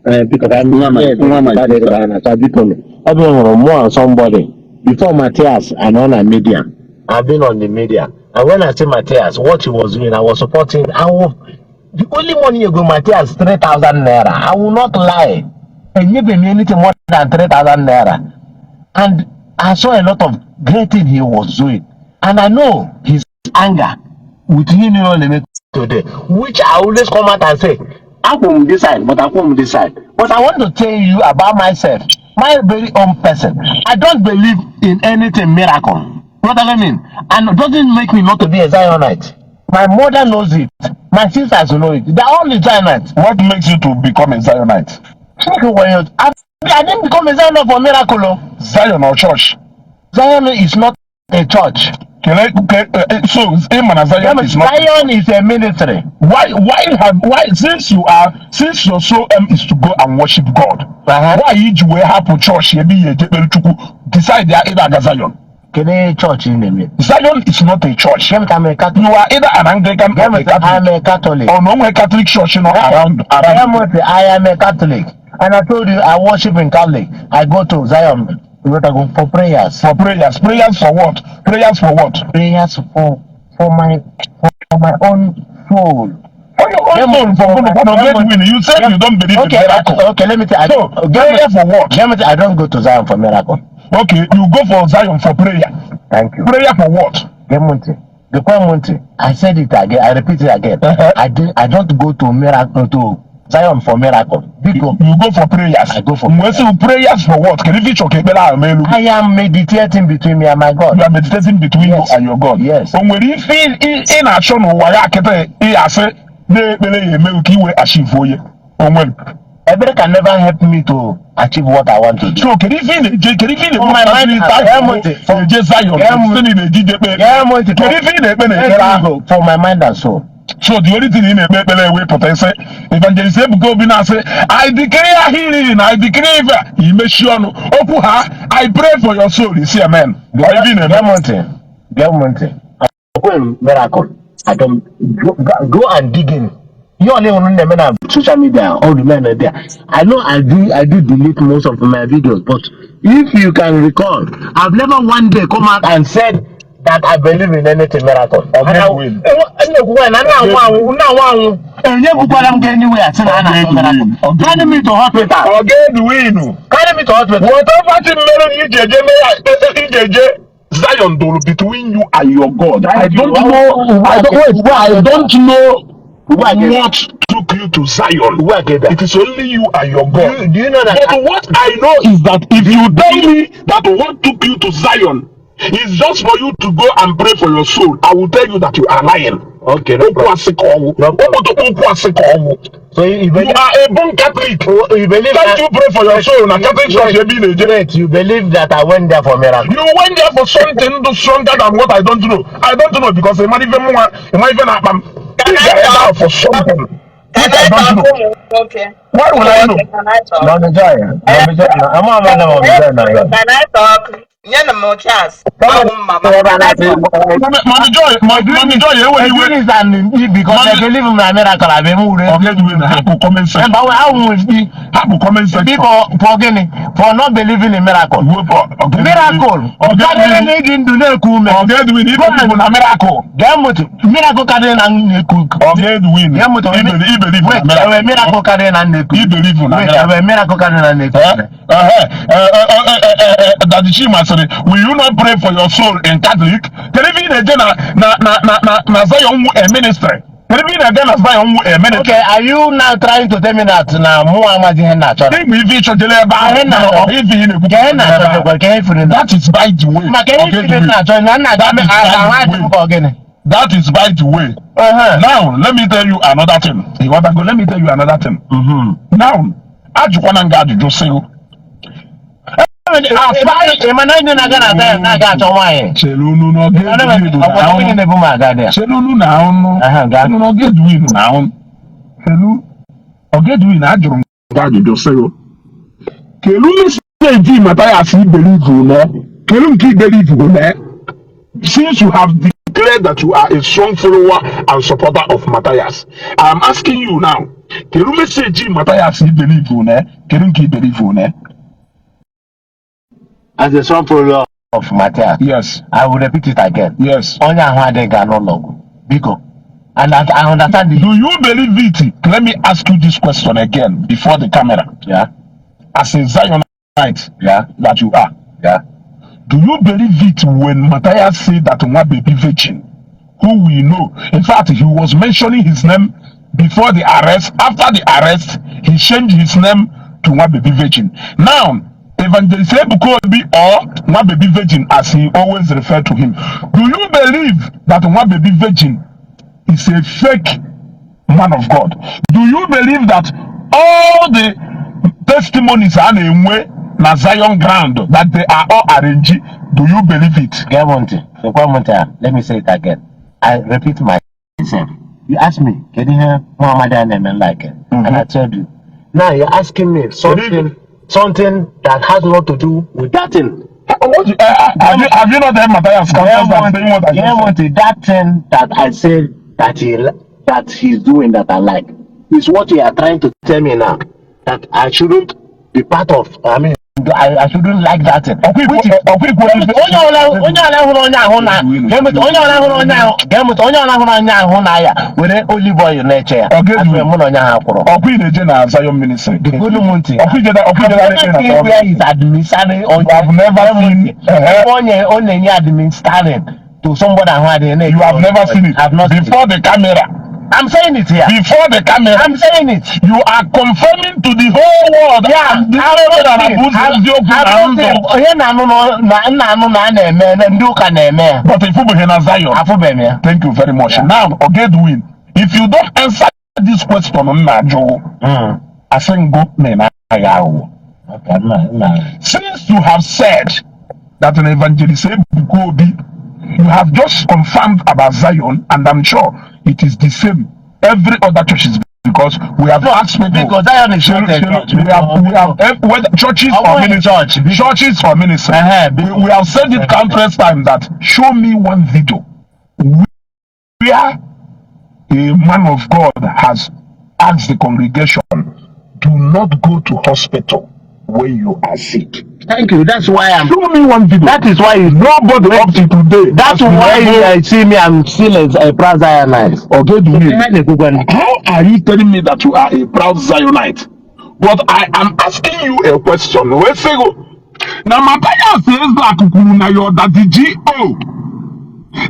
Eh, biko ka Nwa my sister. Biko, ọ bụ hụrụ mụ and somebody before Matthias and on na media. I've been on the media, and when I see Matthias, what he was doing, I was supporting. I was The only money you go Matthias, 3,000 naira. I will not lie. Enyebeghị m anything more than 3,000 naira. And I saw a lot of great thing he was doing. And I know his anger with him ọ na-eme today, which I always come out and say, akwụ m this side, but akwụ m this side. But I want to tell you about myself, my very own person. I don't believe in anything miracle. What I mean? And it doesn't make me not to be a Zionite. My mother knows it. My sisters know it. They're all the Zionites. What makes you to become a Zionite? I didn't become a Zionite for miracle. Oh. Zion or church? Zion is not a church. So ịma na Zion is not Zion is a ministry. Why since your sole aim is to go and worship God, why iji wee hapụ chọọchị ebe ihe eje kpere Chukwu, decide ya ịda aga Zion? Kedu church ị na-eme? Zion is not a church. Gem I'm a Catholic. You are either an Anglican or Gem a Catholic. I'm a Catholic. Or no nwere Catholic church nọ around. Gem I am a Catholic. And I told you I worship in Catholic. I go to Zion for prayers. For prayers. Prayers for what? Prayers for what? Prayers for my own soul. For your own soul, for God, for great win. You said you don't believe in miracle. Okay, let me tell you. So, prayer for what? Let me tell you, I don't go to Zion for miracle. Okay, you go for Zion for prayer. Thank you. Prayer for what? Gemonte. The Monte. I said it again. I repeat it again. I don't go to miracle to Zion for miracle. Biko. You go for prayers. I go for Mgbe sị prayers for what? Kedu ife ịchọ ka ekpere ahụ mee elu? I am meditating between me and my God. You are meditating between Yes. you and your God. Yes. O nwere ife ị na-achọ n'ụwa ya kịta ị asị na-ekpere ya eme ka i wee achieve onye? O nwere? Ebere can never help me to achieve what I want to do. So kedu ife ị na-eje, kedu ife ị For my mind, na-eje Zion site na ị na-eji je kpee? Kedu ife ị na-ekpe n'ekpere ahụ? For my mind and soul. So the only thing ị na-ekpe ekpere ewe pụta isi Evangelist Ebuka Obi na-asị, "I declare healing, I declare ife a," imechi ọnụ okwu ha, "I pray for your soul," isi amen. Ọ ife ị na-eme? Gee m ntị. Gee m ntị. Ekwe m miracle. I don't go and dig in. Ihe ọ na-enwere na-eme na social media, all the men are there. I know I do delete most of my videos, but if you can recall, I've never one day come out and said that I believe in anything miracle. Ọ ga-win. Na na-anwụ anwụ na-anwụ anwụ. Enyebukwala m gị anywhere sị na a na-achọ miracle. Carry me to hospital. Ọ ga-edwin. Carry me to hospital. Whatever thing mere na iji eje mee ya, iji eje Zion doro between you and your God. I don't know, I don't, wait, I don't know what took you to Zion. It is only you and your God. Do you know that? But what I know is that if you tell me that what took you to Zion is just for you to go and pray for your soul, I will tell you that you are lying. Okay, no Okwu problem. asị ka ọwụ. No problem. Okpotokpo okwu asị ka ọwụ. So you You believe, are a born Catholic. you believe Can't that, you pray for your soul na Catholic church ebe ị na-eje? Wait, you believe that I went there for miracle? You went there for something do stronger than what I don't know. I don't know because ịma ife mụnwa, ịma ife na-akpa m. Ị gara ebe ahụ for something Can which I I don't talk? know. Ụmụ nwoke. Why would I know? Can I talk? Mommy Joy, Mommy Joy, no, I'm on Mommy Joy now. Can I talk? Nye m chance. Awụ m mama. Can I talk? Mommy Joy, Mommy Joy, enweghị iwe. Is and because I believe in my miracle, I been moved. Ọ ga-ejiwe na hapụ comment section. But how will be Hapụ comment section. for gịnị? For not believing in miracle. Wepụ ọ ga-edwin. Miracle. Ọ Karịrị ga-edwin. na ịdị ndụ na-eku ume. Ọ ga-edwin. Ibe bụ na miracle. Gee m ntị, miracle karịrị na na-eku. Ọ ga-edwin. Gee m ntị, I believe na wait, miracle. enwe miracle karịrị na na-eku. I believe na Wait, miracle. enwe miracle karịrị na na-eku. Daddy Chima sịrị, "Will you not pray for your soul in Catholic?" Kedu ebe ị na-eje na Zion wu a ministry? Kedu ebe ị na-eje na Zion wu a ministry? Okay, are you now trying to tell me that na mụ amaghị ihe na-achọ? Ịmụ ife ịchọjere ebe ahụ Ihe na-achọ. ọ ife ị na-ekwu. Ka ihe na-achọ dịkwa ka ihe furu na. That is by the way. Maka ihe ifuru na-achọ na nna That is by ahụ the way. adị m ka ọ gịnị? That is by the way. Now let me tell you another thing. Ịghọtago? Let me tell you another thing. Now, ajụkwana nga ajụjụ sị Ị ma na ndị na-aga na Zion na-aga achọ nwaanyị? Chere unu na ọ ga-edwin na Ọ bụ onye ahụ. na-ebu m aga dị. Chere unu na ahụ. Aha, gaa. Unu na ọ ga-edwin na ahụ. Kelu ọ ga-edwin, ajụrụ m gị ajụjụ sị kelu message Mathias I believe na kelu nke I believe na. Since you have declared that you are a strong follower and supporter of Matthias, I am asking you now, kedu message Matthias I believe na, kedu nke I believe na? As a strong follower of Matthias, Yes. I will repeat it again. Yes. Onye ahụ adịghị gaa n'ụlọ ọgwụ. Biko, And I understand it. Do you believe it? Let me ask you this question again before the camera. As a Zionite that you are, do you believe it when Matthias said that Nwa Baby Virgin, who we know, in fact, he was mentioning his name before the arrest. After the arrest, he changed his name to Nwa Baby Virgin. Now, Evangelist Ebuka Obi or Nwa Baby Virgin, as he always referred to him, do you believe that Nwa Baby Virgin is a fake man of God? Do you believe that all the testimonies a na-enwe na Zion ground, that they are all arranged? Do you believe it? Gee m ntị, gekwa m ntị a. Let me say it again. I repeat myself. You ask me, kedu ihe nwa amadi a na-eme like? And I told you. Now you're asking me something that has not to do with that thing. Have you not heard Matthias Gee confess m that saying what I ntị, gee just m said? ntị, that thing that I said that he's doing that I like is what you are trying to tell me now. That I shouldn't be part of. I mean, I shouldn't like that thing. Which is Ọkwa ikwu onye ọbụla hụrụ onye ahụ na gee m ntị, onye ọbụla hụrụ onye ahụ, gee m ntị, onye ọbụla hụrụ onye ahụ na ya were olive oil na-eche ya. Ọ ga-edu. Asịrị mụ na onye ahụ akwụrụ. Ọkwa ị na-eje na Zion ministry. Gegonu m ntị. Ọkwa ije na I've never na seen Zion where ministry. he's administering. You have never seen Onye ọ na-enye administering to somebody ahụ adịghị na-eche. You have never seen it I've not seen it. before the camera. I'm saying it here. Before the camera. I'm saying it. You are confirming to the whole world. Yeah, And the I've whole not world seen. na eziokwu I've na not ndụ. seen. Onye na-anụ na nna-anụ na a na-eme na ndị ụka na-eme ya. But ifubeghị na Zion. Afụbeghị m ya. Thank you very much. Now, Ogedwin, if you don't answer this question m na-ajụ, asị ngụ na ị na-agha aghụghọ. Okay, nna. Since you have said that an evangelist Ebuka Obi, you have just confirmed about Zion, and I'm sure it is the same every other churches because we have asked people. Because Zion is not a church. We have whether churches Ọ or bụghị ministry, church, biko. Churches or ministry. We have said it countless times that show me one video where a man of God has asked the congregation, "Do not go to hospital when you are sick." Thank you. That's why I'm. Show me one video. That is why you. Nobody up to today That's has been why able- you see me. I'm still a proud Zionite. Okay, do me. Ihe na-ekwukwanụ. How are you telling me that you are a proud Zionite? But I am asking you a question. Wee sị gị, na Matthias Ezeaku kwuru na your daddy G.O.,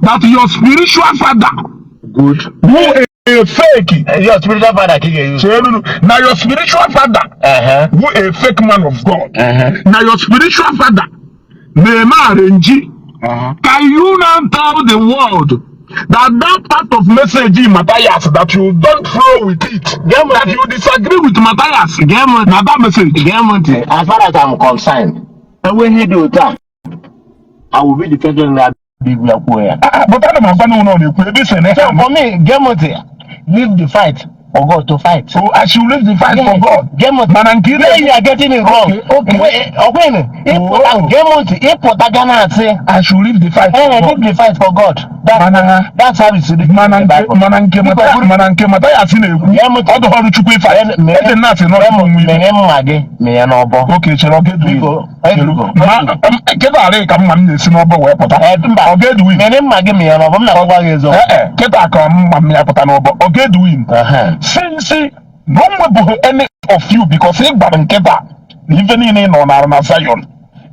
that your spiritual father, Good. who a fake, Your spiritual father ka ị ga-use. Chelunu, na your spiritual father, who a fake man of God, na your spiritual father, na-eme arrange. Can you now tell the world that that part of message in Matthias that you don't flow with it, Gee m that ntị. you disagree with Matthias, Gee m ntị. na that message? Gee m ntị. As far as I'm concerned, enwe ihe dị otu a, I will be the first one na-abịa igwu ya kwuo ya. Ah, ah, but ana m agwa na ụlọ na-ekwu ebe isi na So for me, gee m ntị, leave the fight for God to fight. So I should leave the fight for God. Gee m ntị. Mana nke ị Where you are getting it wrong. Okay. Ọkwenụ, ịpụta Oh. gee m ntị, ịpụta ga na-asị, I should leave the fight eh, for God. leave the fight for God. That's how it's written Mana in the nke Bible. mana nke Matthias na-ekwu Gee m ntị. ọ dụghọrọ Chukwu ịfight. Ede nna asị na ọ chukwu nwe ibe. Mere mma gị mịa n'ọbọ. Oke, chere, Ogedwin. Biko, Chere. biko. Ma kịta arị ka mma m na-esi n'ọbọ wee pụta. Eh, mba. Ogedwin. Mere mma gị mịa n'ọbọ, m na-agwa gị eziokwu. Ee, e kịta ka mma m ya pụta n'ọbọ. Ogedwin. Since na o nwebụghị any of you because ị gbara nkịta na ife niile ị nọ na na Zion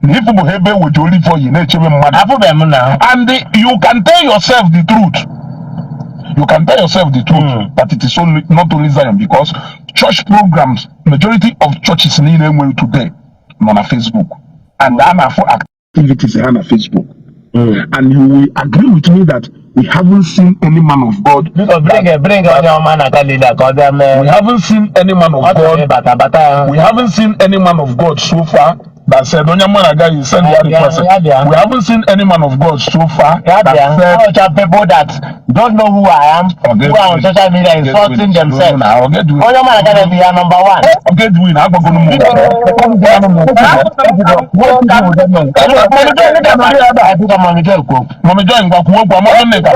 na ifụbụghị ebe eweji olive oil na-echebe mmadụ. Afụbeghị m na. And you can tell yourself the truth, you can tell yourself the truth that it is only not only Zion, because church programs, majority of churches niile enwere today nọ na Facebook and a na-afụ activities ha na Facebook, and you will agree with me that we haven't seen any man of God Biko bring onye ọma na Galilea ka ọ bịa mee. We haven't seen any man of Ọ chọrọ God ịbata bata ya. We haven't seen any man of God so far that said onye mụ na agaghị send ya request. Yeah. We haven't seen any man of God so far Ya that bịa. said Ọcha people that don't know who I am, Forget who are on it. social media insulting themselves. Na Ogedwin. Onye ọma na Galilea ya number one. Ogedwin, agbagonu m. Mami Joy kwuo. Mami Joy, ngwa kwuo okwu amadụ nne ka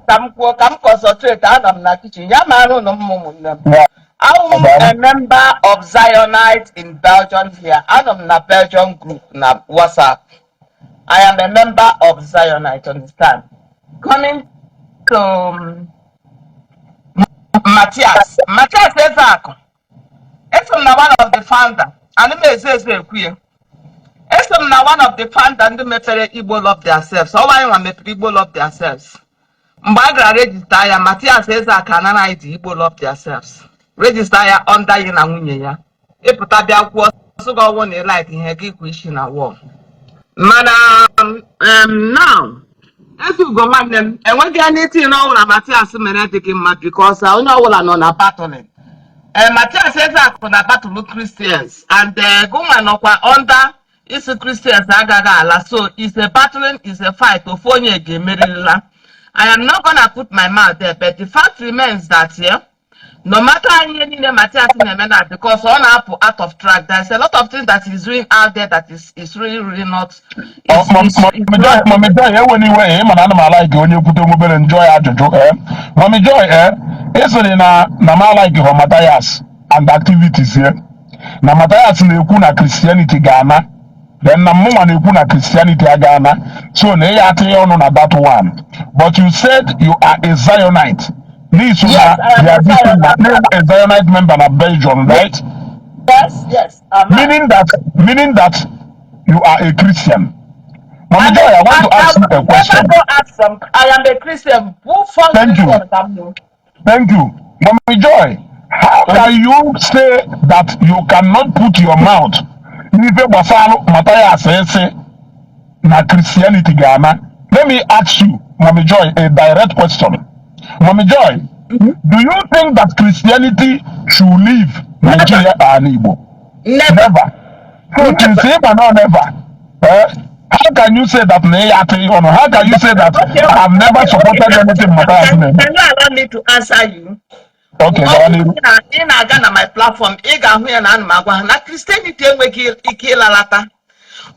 Ka m kwuo, ka m concentrate, anọ m na kitchen ya mara ụnụ m ụmụnne m. Awụ m a member of Zionite in Belgium here. Anọ m na Belgium group na WhatsApp. I am a member of Zionite, understand? Coming to Matias Ezeakụ, eso m na one of the founder. Ana m ezo ezo ekwu ya, eso m na one of the founder ndị mepere Igbo Love Themselves. Ọwa anyị nwa mepere Igbo Love Themselves. Mgbe a gara register ya, Matias Ezeakụ anara anyị dị Igbo Love Themselves, register ya under ya na nwunye ya. Ịpụta bịa kwuo sị gị ọnwụ na ị like ihe gị kwu isi na wall. Mana now, Ezeugo nwanne m, enweghị anything ọbụla Matias mere dị gị mma, because onye ọbụla nọ na battling. Ee, Matias Ezeakụ na battle Christians and gụnwa nọkwa under isi Christians agaghị ala. So it's a battling, is a fight. Ofu onye ga-emeririla. I am not gonna put my mouth there, but the fact remains that, yeah, no matter ihe niile Matias na-eme na, because ọ na-apụ out of track, there's a lot of things that he's doing out there that is really really not is Mami Joy, not Mami Joy, enwere iwe. Ị ma na ana m a-like onye kwute nwobere njọ ya ajụjụ. Mami Joy, ị sịrị na m a-like họ Matthias and activities ya, na Matthias na-ekwu na Christianity ga-ana, then na mụnwa na-ekwu na Christianity aga-ana, so na ị ya atịghị ọnụ na that one. But you said you are a Zionite n'iso Yes, na I am their a this thing na Zionite. A Zionite member na Belgium, right? Yes, am I. Meaning that you are a Christian. Mami I'm Joy, a, I want I, to I ask you will a never question. Go out from I am a Christian who first Thank this you. one ka m nụ. Thank you. Mami Joy, how can you say that you cannot put your mouth n'ife gbasara Matthias ese na Christianity ga-ana? Let me ask you, Mami Joy, a direct question. Mami Joy, do you think that Christianity should leave Never. Nigeria and Igbo? Never. Never. So Never. since if no never, how can you say that na ya atịghị ọnụ? How can you say that I have never supported anything Matthias na-eme? Can you allow me to answer you? Okay, Ọ gawa bụrụ n'ihu. na ị na-aga na my platform, ị ga-ahụ ya na ana m agwa ha na Christianity enweghị ike ịlalata.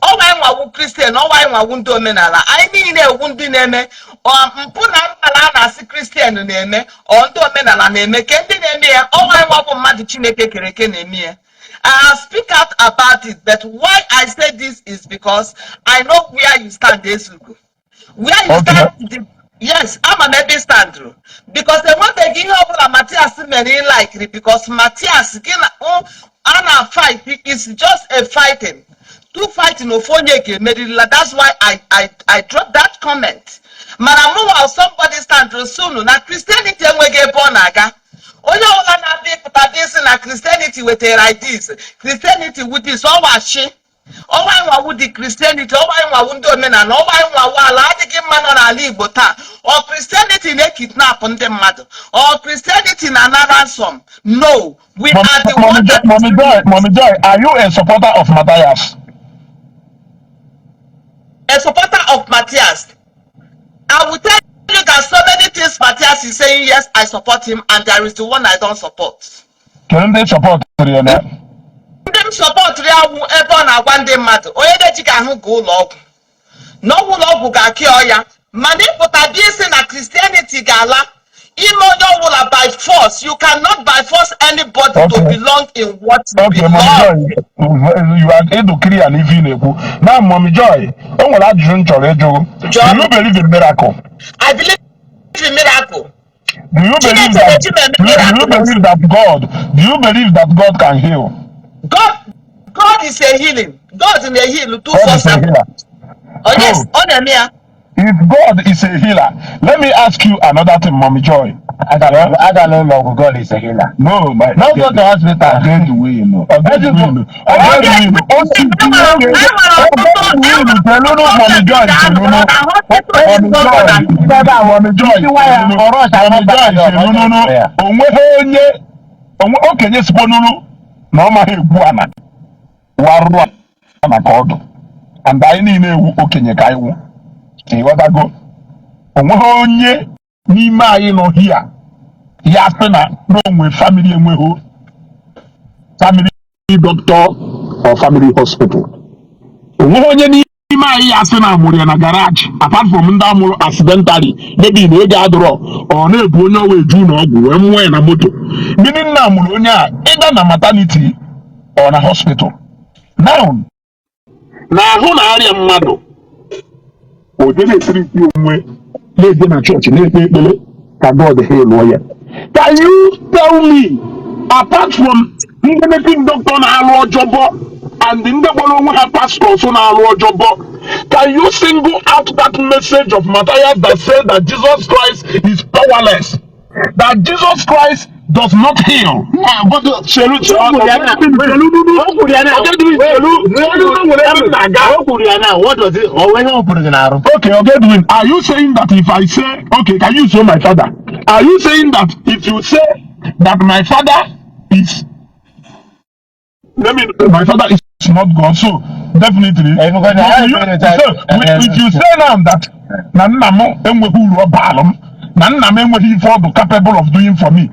Ọwa anyị nwawu Christian, ọwa anyị nwawu ndị omenala. Anyị niile ewu ndị na-eme ọ mpụ na mkpala a na-asị Christian na-eme, ọ ndị omenala na-eme ke ndị na-eme ya. Ọwa anyị nwabụ mmadụ Chineke kere eke na-eme ya. I have speak out about it, but why I say this is because I know where you stand, Ezugo. Where you stand, yes, ama m ebe ị standụrụ, because enwebeghị ihe ọbụla Matias mere ị likeri, because Matias gị na a na fight is just a fighting, two fighting. Ofu onye ga-emeririla. That's why I dropped that comment. Mana mụnwa, somebody standụrụ sunu na Christianity enweghị ebe ọ na-aga. Onye ọbụla na-abịa ịpụta dị isi na Christianity wetara ideas, Christianity with this, ọwachi ọwa nwawu dị Christianity, ọwa nwawu ndị omenala, ọwa nwawu ala adịghị mma nọ n'ala Igbo taa. Ọ Christianity na-ekidnap ndị mmadụ? Ọ Christianity na-ana ransom? No, we are the Mommy one Joy, that is Mommy doing Joy, it. Mommy Joy, are you a supporter of Matthias? A supporter of Matthias? I will tell you that so many things Matthias is saying, yes, I support him, and there is the one I don't support. Kedu ndị support ya na? Ndị m supportụrụ ya wụ ebe ọ na-agwa ndị mmadụ onye na-ejighị ahụ ga ụlọ ọgwụ na ọgwụ ụlọ ọgwụ ga-akị ọya. Mana ịpụta bịa isi na Christianity ga-ala, ime onye ọbụla by force, you cannot by force anybody to belong in what you Okay, Mommy belong. Joy, you are ịdụ clear na ife ị na-ekwu. Now, Mommy Joy, o nwere ajụjụ m chọrọ ịjụ. Do Jụọ you m. believe in miracle? I believe in miracle. Do you believe Chineke that na-eji m eme do you miracle. believe that God do you believe that God can heal? God is a healing. God na-heal God is a 247. healer. Oh yes, So, ọ na-eme ya. if God is a healer, let me ask you another thing, Mommy Joy. Agala agala ụlọ ọgwụ, God is a healer. No, my No go to hospital. Ogedwin, Ogedwin, Ogedwin, o si Enwere enwere ọtụtụ Chelunu, Mommy Joy, chelunu, Mommy Joy, Mommy Joy, chelunu, Mommy Joy, chelunu, onweghị onye onwe okenye sikwanuru na ọ maghị egwu ana warụrụ ana ka ọdụ, and anyị niile ewu okenye ka anyị wụ. Ịghọtago? Onweghị onye n'ime anyị nọ hia ya sị na n'onwe family enweghị family doctor or family hospital. Onweghị onye n'ime anyị ya sị na amụrụ ya na garage, apart from ndị amụrụ accidentally, maybe na ego adịrọ, ọ na-ebu onye ọwa eju ụlọ ọgwụ wee mụọ ya na moto. Mmiri nna mụrụ onye a ịga na maternity or na hospital. Now, na ahụ na-arịa mmadụ, o je na-esiri isi onwe, na-eje na chọọchị na-ekpe ekpere ka God heal ya. Can you tell me, apart from ndị native doctor na-alụ ọjọbọ and ndị kpọrọ onwe ha pastors na-alụ ọjọbọ, can you single out that message of Matthias that says that Jesus Christ is powerless, that Jesus Christ does not heal? But Chelu, chelu, o kwuru ya na chelu, o kwuru ya na Ogedwin, chelu, chelu, nwere ebe m na-aga. O kwuru ya na what does it o ihe o kwuru gị n'arụ? Okay, Ogedwin, are you saying that if I say, okay, can you show my father? Are you saying that if you say that my father is, let me, my father is not God, so definitely, Eh, because I if you, so, if you say now that na nna m enweghị uru ọ baala m, na nna m enweghị ife ọ bụ capable of doing for me,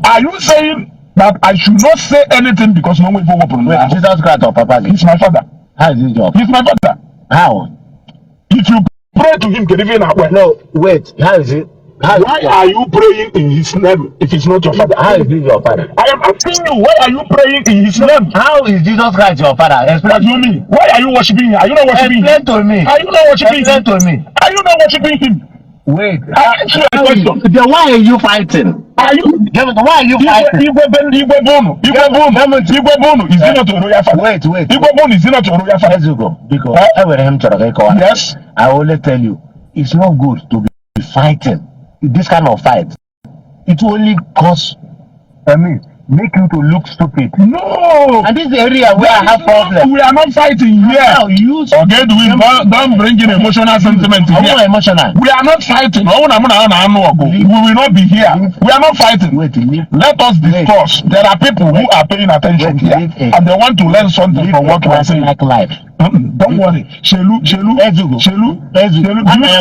are you saying that I should not say anything because no nwe ife o wepụrụ m Wait, n'ahụ? Jesus Christ or papa gị? He's my father. How is his job? He's my father. How? If you pray to him, kedu ife ị na-akpọ ya? No, wait, how is it? How is Why it your, are you praying in his name if he's not your father? How is he your father? I am asking you, why are you praying in his name? How is Jesus Christ your father? What Explain. do you mean? Why are you worshiping him? Are you not worshiping him? Explain to me. Are you not worshiping Explain him? to me. Are you not worshiping him? Wait. I asked you a How is, question. then why are you fighting? Are you Why are you Igwe fighting? Igwe be Igwe Bunu? Igwe Bunu? Igwe Bunu? Is he not a royal father? Wait, wait. Igwe Bunu, is he not a royal father? Ezugo, because Eh? enwere ihe m chọrọ ka ị kọwara. Yes. I only tell you, it's not good to be fighting this kind of fight. It will only cause, I mean, make you to look stupid. No. And this is the area where I There have is no, problem. we are not fighting here. Now you, Okay, do we don't bring in emotional sentiment I'm here. not emotional. We are not fighting. Ọ bụrụ na mụ na ha na-anụ ọgụ, we will not be here. We are not fighting. Wait, leave, Let us wait, discuss. There are people who are paying attention wait, here live a and they want to learn something live from a what we are saying. Christ-like life. Don't worry. Shelu, Shelu, Ezugo, Shelu, Ezugo. Shelu. Do you,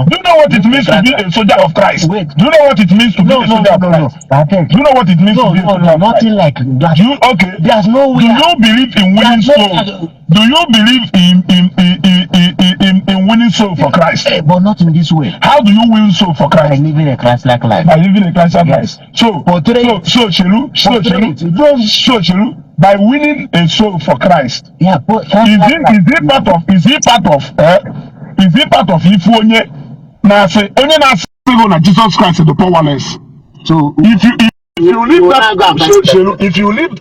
do you know what it means to be a soldier of Christ? Wait. Do you know what it means to be No, a no, soldier no, of no, no. Christ? Abeg. Do you know what it means No, to be a no, soldier no, of Christ? nothing like that. Do you okay? There's no Do way. you believe in winning There's no souls? Do you believe in winning soul for Christ? Eh, but not in this way. How do you win soul for By Christ? living a Christ-like life. By living a Christian life. Yes. So Portray so it. so Shelu, so Portray Shelu, it. Don't. so Shelu, by winning a soul for Christ, Yeah, put is Christ-like it life. is it part of is it part of eh, is it part of ifu onye na-asị gị na Jesus Christ is the powerless? So If you you leave will that now go and so fight. Shelu, if you leave,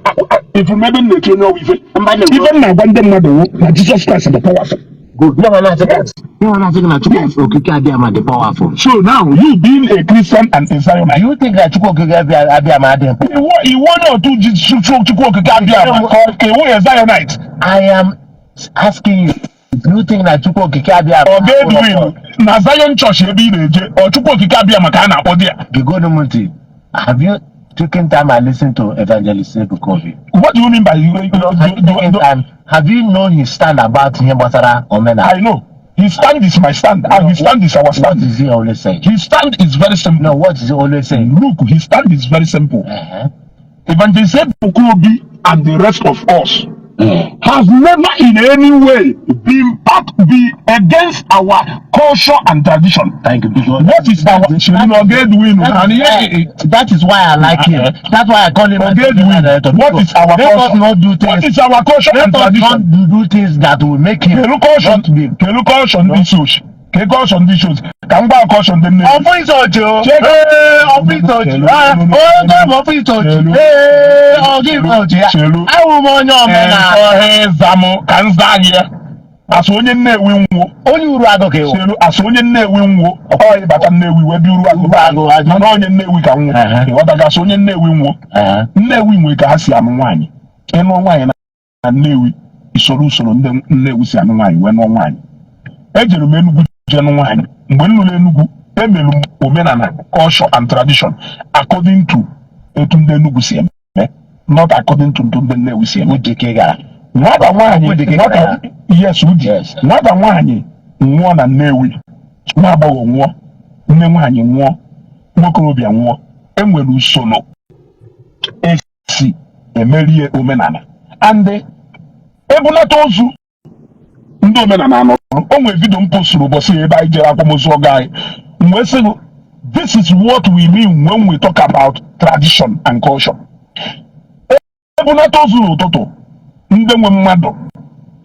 if you maybe na-eti onye ọwụ ife Mba na-ekwu. ife m na-agwa ndị mmadụ wụ na Jesus Christ is the powerful. Good. No, no, no. Yes. No, no, no. Chukwu Okike Abịama dị powerful. So now, you being a Christian and a Zionite, Do you think that Chukwu Okike Abịama adịghị? Iwu onye otu ji Chukwu Okike Abịama ka iwu a Zionite? I am asking you, do you think that Chukwu Okike Abịama Ọ ga-Edwin, na Zion Church ebe ị na-eje, ọ Chukwu Okike Abịama ka a na-akpọ di ya? Gegodu m ntị. Have you taken time and listened to Evangelist Ebuka Obi? What do you mean by you, you, Have you do, taken do, time? Have you known his stand about ihe gbasara omenala? I know. His stand is my stand, and his stand is our What stand. is he always saying? His stand is very simple. No, what is he always saying? Look, his stand is very simple. Evangelist Ebuka Obi and the rest of us has never in any way been part be against our culture and tradition. Thank you. Because What is our Edwin that and is why, that is why I like him. That's why I call him my Edwin, director. what is our Let us culture? not do What things. is our culture Let and us tradition? not do things that will make him Kelu culture, not be. kelu culture ndị soch, ke culture ndị soch, ka m gwa culture ndị nne. Ọfịs ochi o. Check. Ee, ọfịs ochi. Chelu, Ah, chelu, onye bụ ọfịs ochi? Chelu. Ee, ọ gị bụ ochi ya. Chelu. Awụ m onye omenala. Ọha ịza m ka m zaa gị ya. Asụ onye Nnewi nwụọ. Onye uru agụ ka ịwụ. Chelu, asụ onye Nnewi nwụọ. Ọ ịbata Nnewi wee bịa uru agụ. Uru agụ, agụ. Mana onye Nnewi ka nwụọ. Ịghọtaga, asụ onye Nnewi nwụọ. Nnewi nwee ka ha si anụ nwaanyị. Ịnụ nwaanyị na Nnewi, isoro usoro ndị Nnewi si anụ nwaanyị wee nụọ nwaanyị. Ejere m Enugwu jee nụ nwaanyị. Mgbe m lụrụ Enugwu, emere m omenala, culture and tradition according to etu ndị Enugwu si eme, not according to etu ndị Nnewi si eme. Uche ka ị gara. Nwata nwaanyị Udi ka ị nwata gara. Yes, Udi. Nwata nwaanyị nwụọ na Nnewi, nwa agbọghọ nwụọ, nne nwaanyị nwụọ, nwokorobịa nwụọ, enwere usoro esi emerie omenala and ebunata ozu ndị omenala anọrụ. O nwere video m posturu ụbọchị ebe anyị jere akwamozu ọgọ anyị. M wee sị gị, this is what we mean when we talk about tradition and culture. Ebunata ozu n'ụtụtụ, ndị nwe mmadụ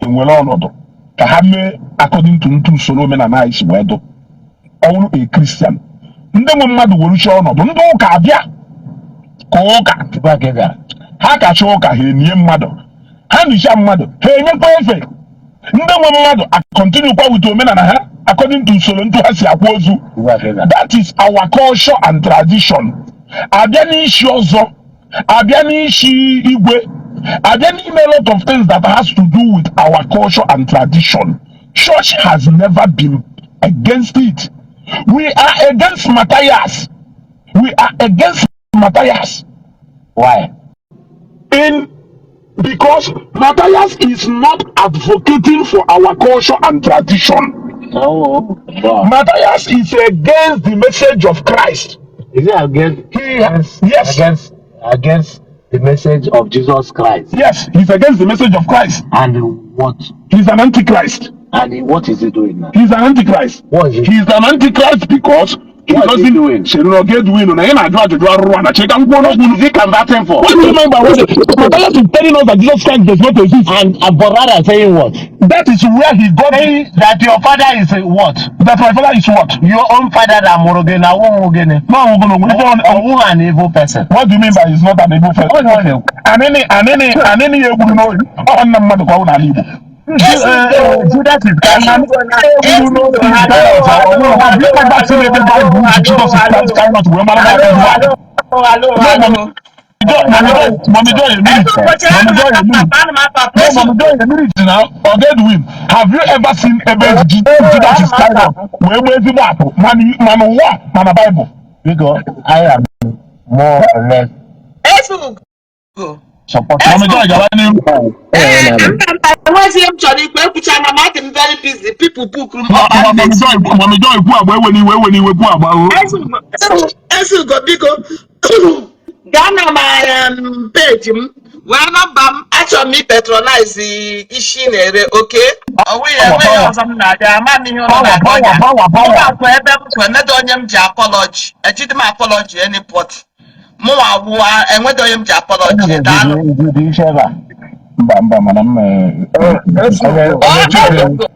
enwere ọnọdụ ka ha mee according to ntụ usoro omenala anyị si wee dụ. Ọ bụrụ a Christian, ndị nwe mmadụ weruchie ọnọdụ, ndị ụka abịa. Ka ụka Tupu a ka ị bịara. Ha kacha ụka, ha enye mmadụ, ha nicha mmadụ, ha enyekwa efe ndị nwe mmadụ, continue kwa with omenala ha according to usoro ntu ha si akwa ozu. Tupu a ka ị bịara. That is our culture and tradition. Abịa n'isi ọzọ, abịa n'isi igwe, abịa n'ime a lot of things that has to do with our culture and tradition, church has never been against it. We are against Matthias. We are against Matthias. Why? In because Matthias is not advocating for our culture and tradition. No. Wow. Matthias is against the message of Christ. Is it against He against Yes. against the message of Jesus Christ? Yes, he's against the message of Christ. And what He's an antichrist. and what is he doing now? He's an antichrist. What is he? He's an antichrist because he What is he doesn't doing? Chere Ogedwin na ị na-ajụ ajụjụ arụrụ a na cheka nkwuo What n'okwu. is he converting for? What do you mean by what? Matthias is telling us that Jesus Christ does not exist. And but rather saying what? That is where he got Saying that your father is what? That my father is what? Your own father that mụrụ gị na ọwụghị gịnị? No, we're gonna Ọwụghị an evil person. What do you mean by he's not an evil person? Ọ na ọ na-ekwu. Anịnị anịnị anịnị ya egburu n'ohi ọ nna mmadụ ka ọ bụ n'ala Igbo. Judas Iscariot. Egburu n'ohi. Have you ever seen ebe Bible ji Jesus Iscariot wee mara na Hello, hello, hello. Mommy Joy, a minute. Mommy Joy, a minute. No, Mommy Joy, a minute now. Ogedwin, have you ever seen ebe ji Judas Iscariot wee gbaa ezigbo atụ mana ụwa mana Bible? Biko, I am more or less Ezugo. supporting. Mommy Joy, gawa n'ihu. Ee, mba, enweghị ihe m chọrọ ikwu, ekwucha na m adị m very busy, people book m up. Mommy Joy, Mommy Joy, kwu agba ewe n'iwe ewe n'iwe kwu agba o. Ezugo, biko gaa na my page m wee nọmba m, achọrọ m ipatronize isi na-ere oke ọwụghị enweghị ọzọ m na-abịa ama m ihe ụlọ Power, na-akọ power, ya. Power, power. Akwa ebe m kwụ enwedo onye m ji apology, ejidi m apology anybody, mụnwa wụwa enwedo onye m ji apology. Daalụ. Mba, mba, mana m Ezugo,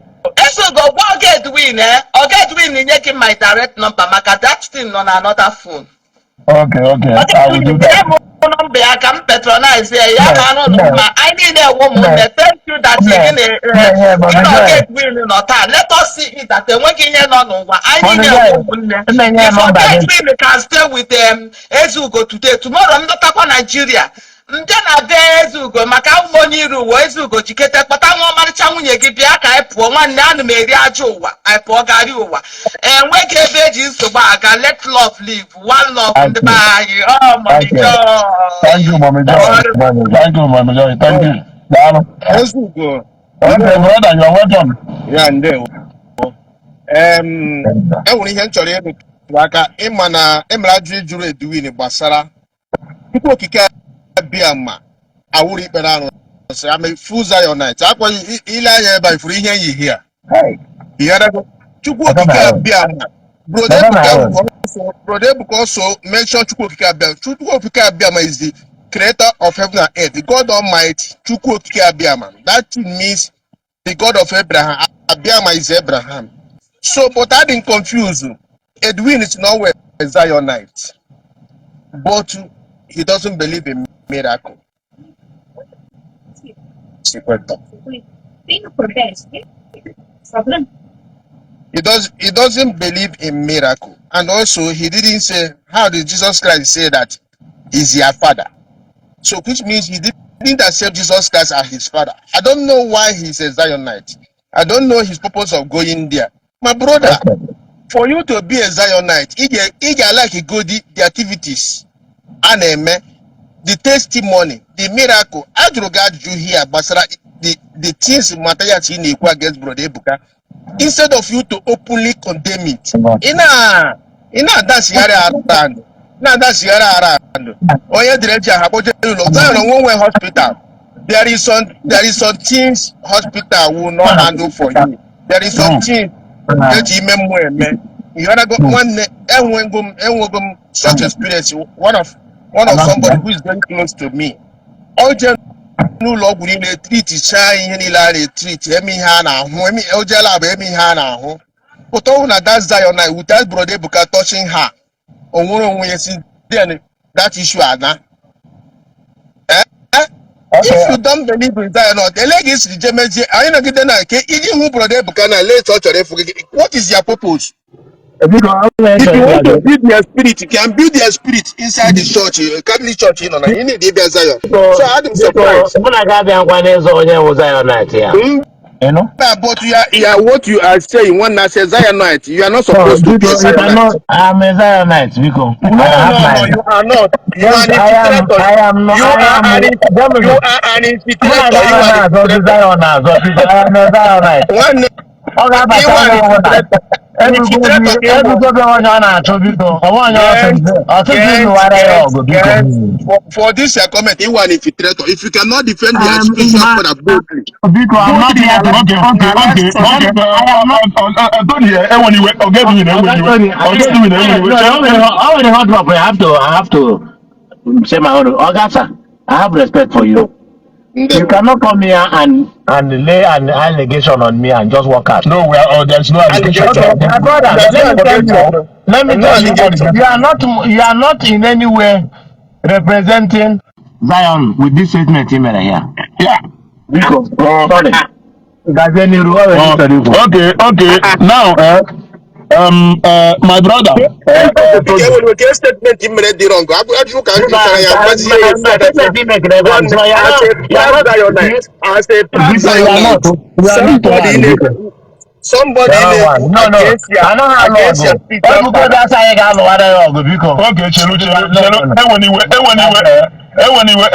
Ezugo, gwa Oga Edwin, eh? Oga Edwin nye gị my direct number maka that thing nọ na another phone. Okay, I will do Nye that. m nọmba ya ka m patronize ya ya ma anụ ụlọ ma anyị niile ewu ụmụnne. Thank you that gị na gị na Oga Edwin nọ taa. Let us see it that enweghị ihe nọ n'ụwa, anyị niile ewu ụmụnne. If Oga Edwin can stay with Ezugo today, tomorrow m lọtakwa Nigeria, ndị na be Ezeugo maka abụ m onye iri ụwa. Ezeugo, jikete kpọta nwa ọmarịcha nwunye gị bịa ka anyị pụọ. Nwanne, ana m eri ajọ ụwa, anyị pụọ garị ụwa, enweghị ebe eji nsogbu aga. Let love live, one love, ndị be anyị. Oh, Mommy Thank you. Joy. Thank you, Mommy Joy. Thank you, Mommy Joy. Thank you. Daalụ. Ezeugo. Okay, brother, you are welcome. Ya, ndewo. Enwere ihe m chọrọ ịrụtụ aka ịma na emere ajụ ịjụrụ Edwin gbasara Chukwu Okike abịa ma awụrụ ikpere arụsị ama full Zionite akwaghị ile anya ebe a ifuru ihe nyihi a. Ịghọtago? Chukwu Okike abịa ma Brother Ebuka also, Brother Ebuka also mention Chukwu Okike abịa. Chukwu Okike Abịama is the creator of heaven and earth, the God Almighty. Chukwu Okike Abịama, that thing means the God of Abraham. Abịama is Abraham. So, but I didn't confuse. Edwin is not a Zionite, but he doesn't believe in miracle. Problem. He doesn't believe in miracle. And also he didn't say, how did Jesus Christ say that he's your father? So which means he didn't accept Jesus Christ as his father. I don't know why he's a Zionite. I don't know his purpose of going there. My brother, for you to be a Zionite, ị ga like go the activities a na-eme, the testimony, the miracle. Ajụrụ gị ajụjụ here gbasara the things Matthias ị na-ekwu against Brother Ebuka. Instead of you to openly condemn it, ị na-adasigharị around, na-adasigharị around. Onye dịrị eji aha kpoje ụlọ Zion onwe nwe hospital. There is some things hospital will not handle for you. There is some things eji ime mmụọ eme. Ịghọtago nwanne? Enwego m such experience. One of somebody who is very close to me. O jee n'ụlọ ọgwụ niile, treatichaa ihe niile a na-etreat, eme ihe a na-ahụ, eme o jeela abụ eme ihe a na-ahụ, pụta ọhụụ na that Zionite without Brother Ebuka touching her, o nwere onwe ya. Since then that issue ana. If you don't believe in Zion, ele gị siri je mezie anyị nọgide na nke iji hụ Brother Ebuka na lee ọ chọrọ ịfụ gị. What is your purpose? Biko, ọ nwere If you want to ịchọrọ build your spirit, you can build your spirit inside the church, Catholic church ị nọ na. You need ịbịa Zion. So adị m Biko, surprised. mụ na gị abịa nkwa n'ịzọ onye wụ Zionite ya. Ịnụ? Nah, but you are what you are saying. One that says Zionite, you are not So, supposed to be biko, a you Zionite. cannot. I'm a Zionite, biko. I No, have no, my. no, you are not. You are an Yes, I am. infiltrator. I am not. You I are am. an you are an Mụ na infiltrator. gị You are anaghị an azọ infiltrator. Zion azọ, biko. I am a Zionite. One, Ọ ga-abata you are onye an ọbụla. infiltrator. Infiltrator ka ị bụ. Ebuka Obi onye ọ na-achụ, biko. Onwe onye ọ Yes, sị yes, lụwara ya yes, ọgụ, biko. yes. For this your comment, you are an infiltrator. If you cannot defend your spiritual father boldly, Biko, I'm not boldly here to Okay. I am not. Tony, enwere iwe, Oga Edwin, enwere iwe. Tony, Oga Edwin, enwere iwe. No, I already hot drop. I have to say my own. Ogasa, I have respect for you. You Ndewo. cannot come here and lay an allegation on me and just walk out. No, we are, oh, there's no allegation. Okay, my brother, There's no let me tell you. allegation. Let me No tell you. allegation. You are not in any way representing Zion with this statement he made here. Yeah. Biko, sorry. Gazie n'iru, ọ nwere Oh, ike ikwu. okay. Now, my brother, Nke nwere nke statement i mere dị wrong. Ajụjụ ka m jụtara ya gbazie ya My statement he make ebe a, One, so you are as not, a you are proud not, Zionite, as a proud biko, you are not, Zionite, you are not somebody one, biko. somebody You are one. na-ekwu No, against your anaghị alụ against ọgụ. your spiritual Ebuka father. Obi asị anyị ga-alụwara ya ọgụ, biko. Okay, chelu, chelu, No, chelu, no, no. enwere iwe, enwere iwe, enwere iwe,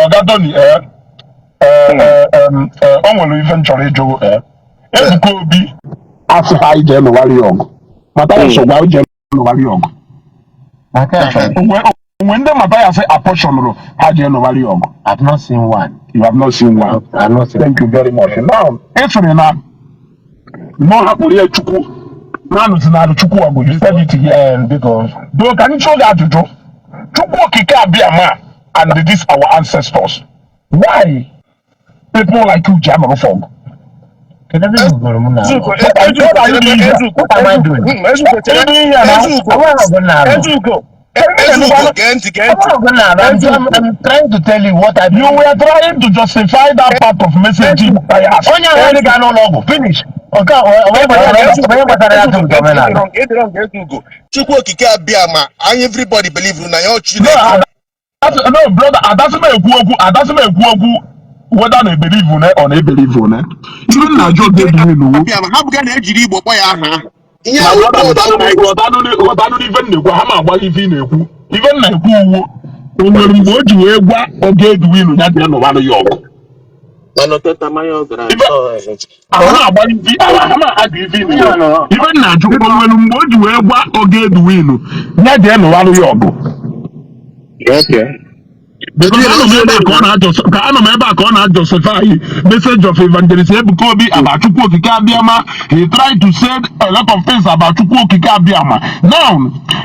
Oga Tony, o nwere ife m chọrọ ịjụ, Ebuka Obi asị ha ije lụwara ya ọgụ. Mathias gwa ije lụwara ya ọgụ. Onwe ndị Mathias apportionụrụ ha jee lụwara ya ọgụ. I've not seen one. You have not seen one. I've not seen. Thank you very much. Now, ị sịrị na na ọ hapụrụ ya Chukwu na-anụzinarị Chukwu ọgụ. You said it here. Biko. Though ka m jụọ gị ajụjụ, Chukwu Okike Abịama and this our ancestors, why people like you ji anọrọ for ọgụ? Kedu ebe ị gụrụ m na? Ezugo, What are you Ezugo, doing here? Ezugo, What am I doing? Ezugo, chere. What are you doing here now? Ezugo, Enweghị ọgụ m na-alụ. Ezugo, Ezugo, gee ntị, gee ntị. Enweghị ọgụ m na-alụ. I'm trying to tell you what I You were trying to justify that part of messaging Matthias. Onye ahụ ndị ga n'ụlọ ọgwụ finish. Nke a onye gbasara ya tụrụ omenala. Ezugo, Chukwu Okike Abịama, anyị everybody believe na ya ọ No, Chineke. No, brother, adasị m ekwu okwu, adasị m ekwu okwu whether na ebelieve na or na ebelieve na. Ife m na-ajụ oge Edwin wu. Abịama, ha bụga na-ejiri Igbo kpọ ya aha ahụ. Ihe Na ahụ brother, God Almighty. ghọtanụ n'ife m na-ekwu, ha ma agwa ife ị na-ekwu. Ife m na-ekwu uwo, o nwere mgbe o ji wee gwa Oga Edwin ya bịa nụwalụ ya ọgụ. Ife ahụ na-agba ife ahụ na-agụ ife ị na-ekwu. Ife m na-ajụ, o nwere mgbe o ji wee gwa Oga Edwin ya jee nụwalụ ya ọgụ. Because anọ m ebe a ka ọ na-ajọs ka anọ m ebe a ka ọ na-ajustify message of Evangelist Ebuka Obi about Chukwu Okike Abịama. He tried to say a lot of things about Chukwu Okike Abịama. Now,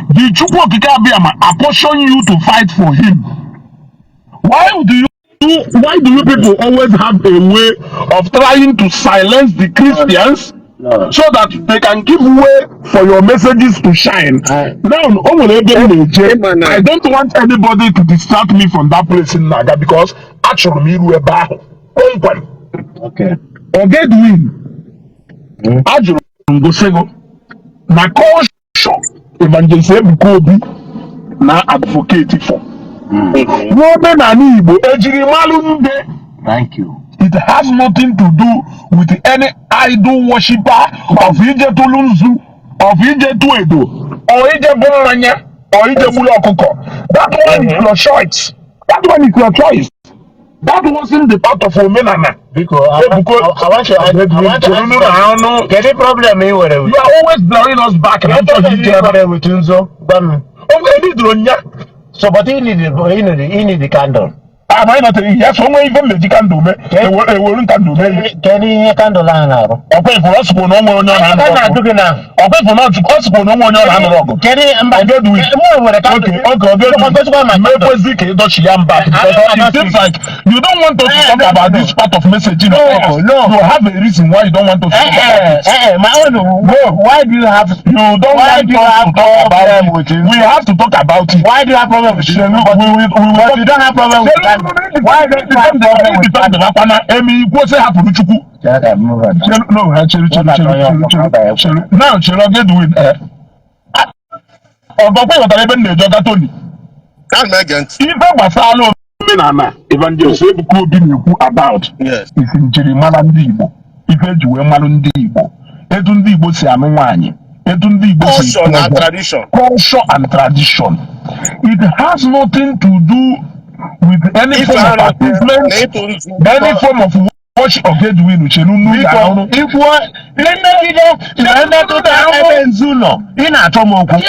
the Chukwu Okike Abịama apportion you to fight for him. Why do you people always have a way of trying to silence the Christians No. so that they can give way for your messages to shine? Now, o nwere ebe m na-eje. Ịma na I don't want anybody to distract me from that place in Naga because achọrọ m iru ebe ahụ kpọmkwem. Okay. Oga Edwin, ajụrụ m gosigo na culture Evangelist Ebuka Obi na advocate for n'omenala Igbo ejiri malụ ndị. Thank you. It has nothing to do with any idol worshiper of ije tụlụ nzu, of ije tụ edo, or ije bụ mmanya, or ije gburu ọkụkọ. That one is your choice. That one is your choice. That wasn't the part of omenala. Biko, Ebuka, I want to Chere na anụ. Kedu problem ị nwere with You are always blurring us back. Na Kedu nchọghị problem ije ị ebe. nwere with nzo? Gwa m. O nwere doro nya. So, but you need the candle. Am I not? Yes, o nwere ife mmeji candle mee. Eweru candle mee. Kedu ihe candle ahụ na-arụ? Ọkwa ifuru ọ sịkwa na o nwere onye ọ Ka na-anụrụ ọgụ. na-ajụ gị na Ọkwa ifuru na ọ sịkwa na o nwere onye ọ na-anụrụ ọgụ. Kedu mba Oga Edwin. Mụ nwere candle. Okay, Oga Edwin. Gosikwa ma candle. Mekwezi ka ịdọchi ya mba because I it seems like you don't want us to talk no, about no. this part of messaging. No, no. You have a reason why you don't want us to talk about it. My own, why do you have You don't why want do you us have to talk about problem it. with it? We have to talk about it. Why do you have problem with it? We will But talk. you don't have problem with Chelu Why don't you have problem with candle? Akwana emi ikwu sị hapụrụ Chukwu. Chere, no, ha chere, chere, chere, chere, chere, chere now, chere. Ogedwin, ọgọkwa ịghọtara ebe m na-eje, ọga Tony? Ana m ege ntị. Ife gbasara omenala Evangelist Ebuka Obi na-ekwu about isi njirimara ndị Igbo, ife eji wee marụ ndị Igbo, etu ndị Igbo si anụ nwaanyị, etu ndị Igbo si Culture na ekwu ọgwụ. Tradition. Culture and tradition, it has nothing to do with any Ife form of arụsị appeasement, na ịtụ nzu. any form of worship. Ogedwin, chere unu Biko, ga-ahụrụ. ikwuo mmegide mmetụta ebe nzu nọ, ị na-achọ m okwu.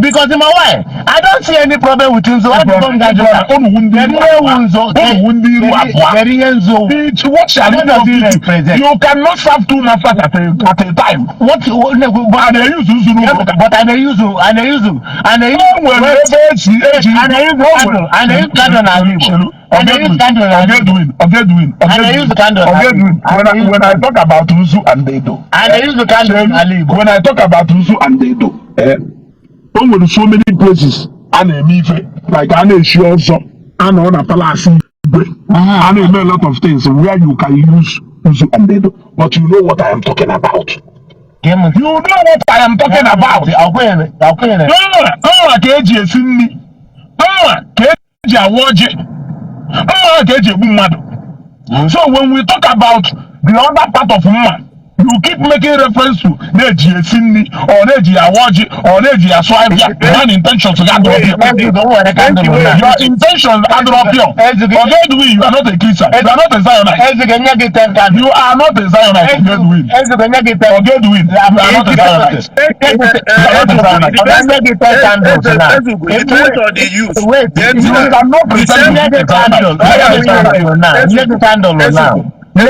Because ma why? I don't see any problem with nzu. Ajụjụ m ga-ajụ ka Unu wu ndị kedu iru ihe wu abụọ. nzu? Unu wu ndị iru abụọ. Kedu ihe nzu? What shall What it does it profit you? represent? You cannot serve two masters at a time. What? A na-eyuzu nzu n'ụlọ ụka. But I na-use O nwere ebe eji eji I na-use candle. I na-use candle n'ala Igbo. I na-use candle n'ala Igbo. Ogedwin, Ogedwin, I na-use candle n'ala Ogedwin, Igbo. when I talk about nzu and edo, I na-use candle n'ala Igbo. when I talk about nzu and edo, o nwere so many places a na-eme ife, like a na-eshi ọzọ, a nọ na palace igwe, a na-eme a lot of things where you can use nzu and edo, but you know what I am talking about. Gee m ntị. You know what I am talking about. Ọkwenye, ọkwenye. Mma, mma ka eji esi nri, mma ka eji awa ọjị, mma ka eji egbu mmadụ. So when we talk about the other part of mma, you keep making reference to na-eji esi nri or na-eji awa ọjị or na-eji asụ ahịhịa, man, intentions ga adọrọ pure. O nwere candle na. Your intentions adọrọ pure. Ogedwin, you are not a Christian, you are not a Zionite. Ezugbo nye gị 10 candle. You are not a Zionite, Ogedwin. Ezugbo nye gị 10. Ogedwin, you are not a Zionite. You are not a Zionite. Ọ nye gị 10 candles na. Ezugbo, it depends on the use. Wait, Get You now. cannot pretend Nye to be gị a Zionite. candle. You are not a Zionite. Now. Nye gị candle now. Gee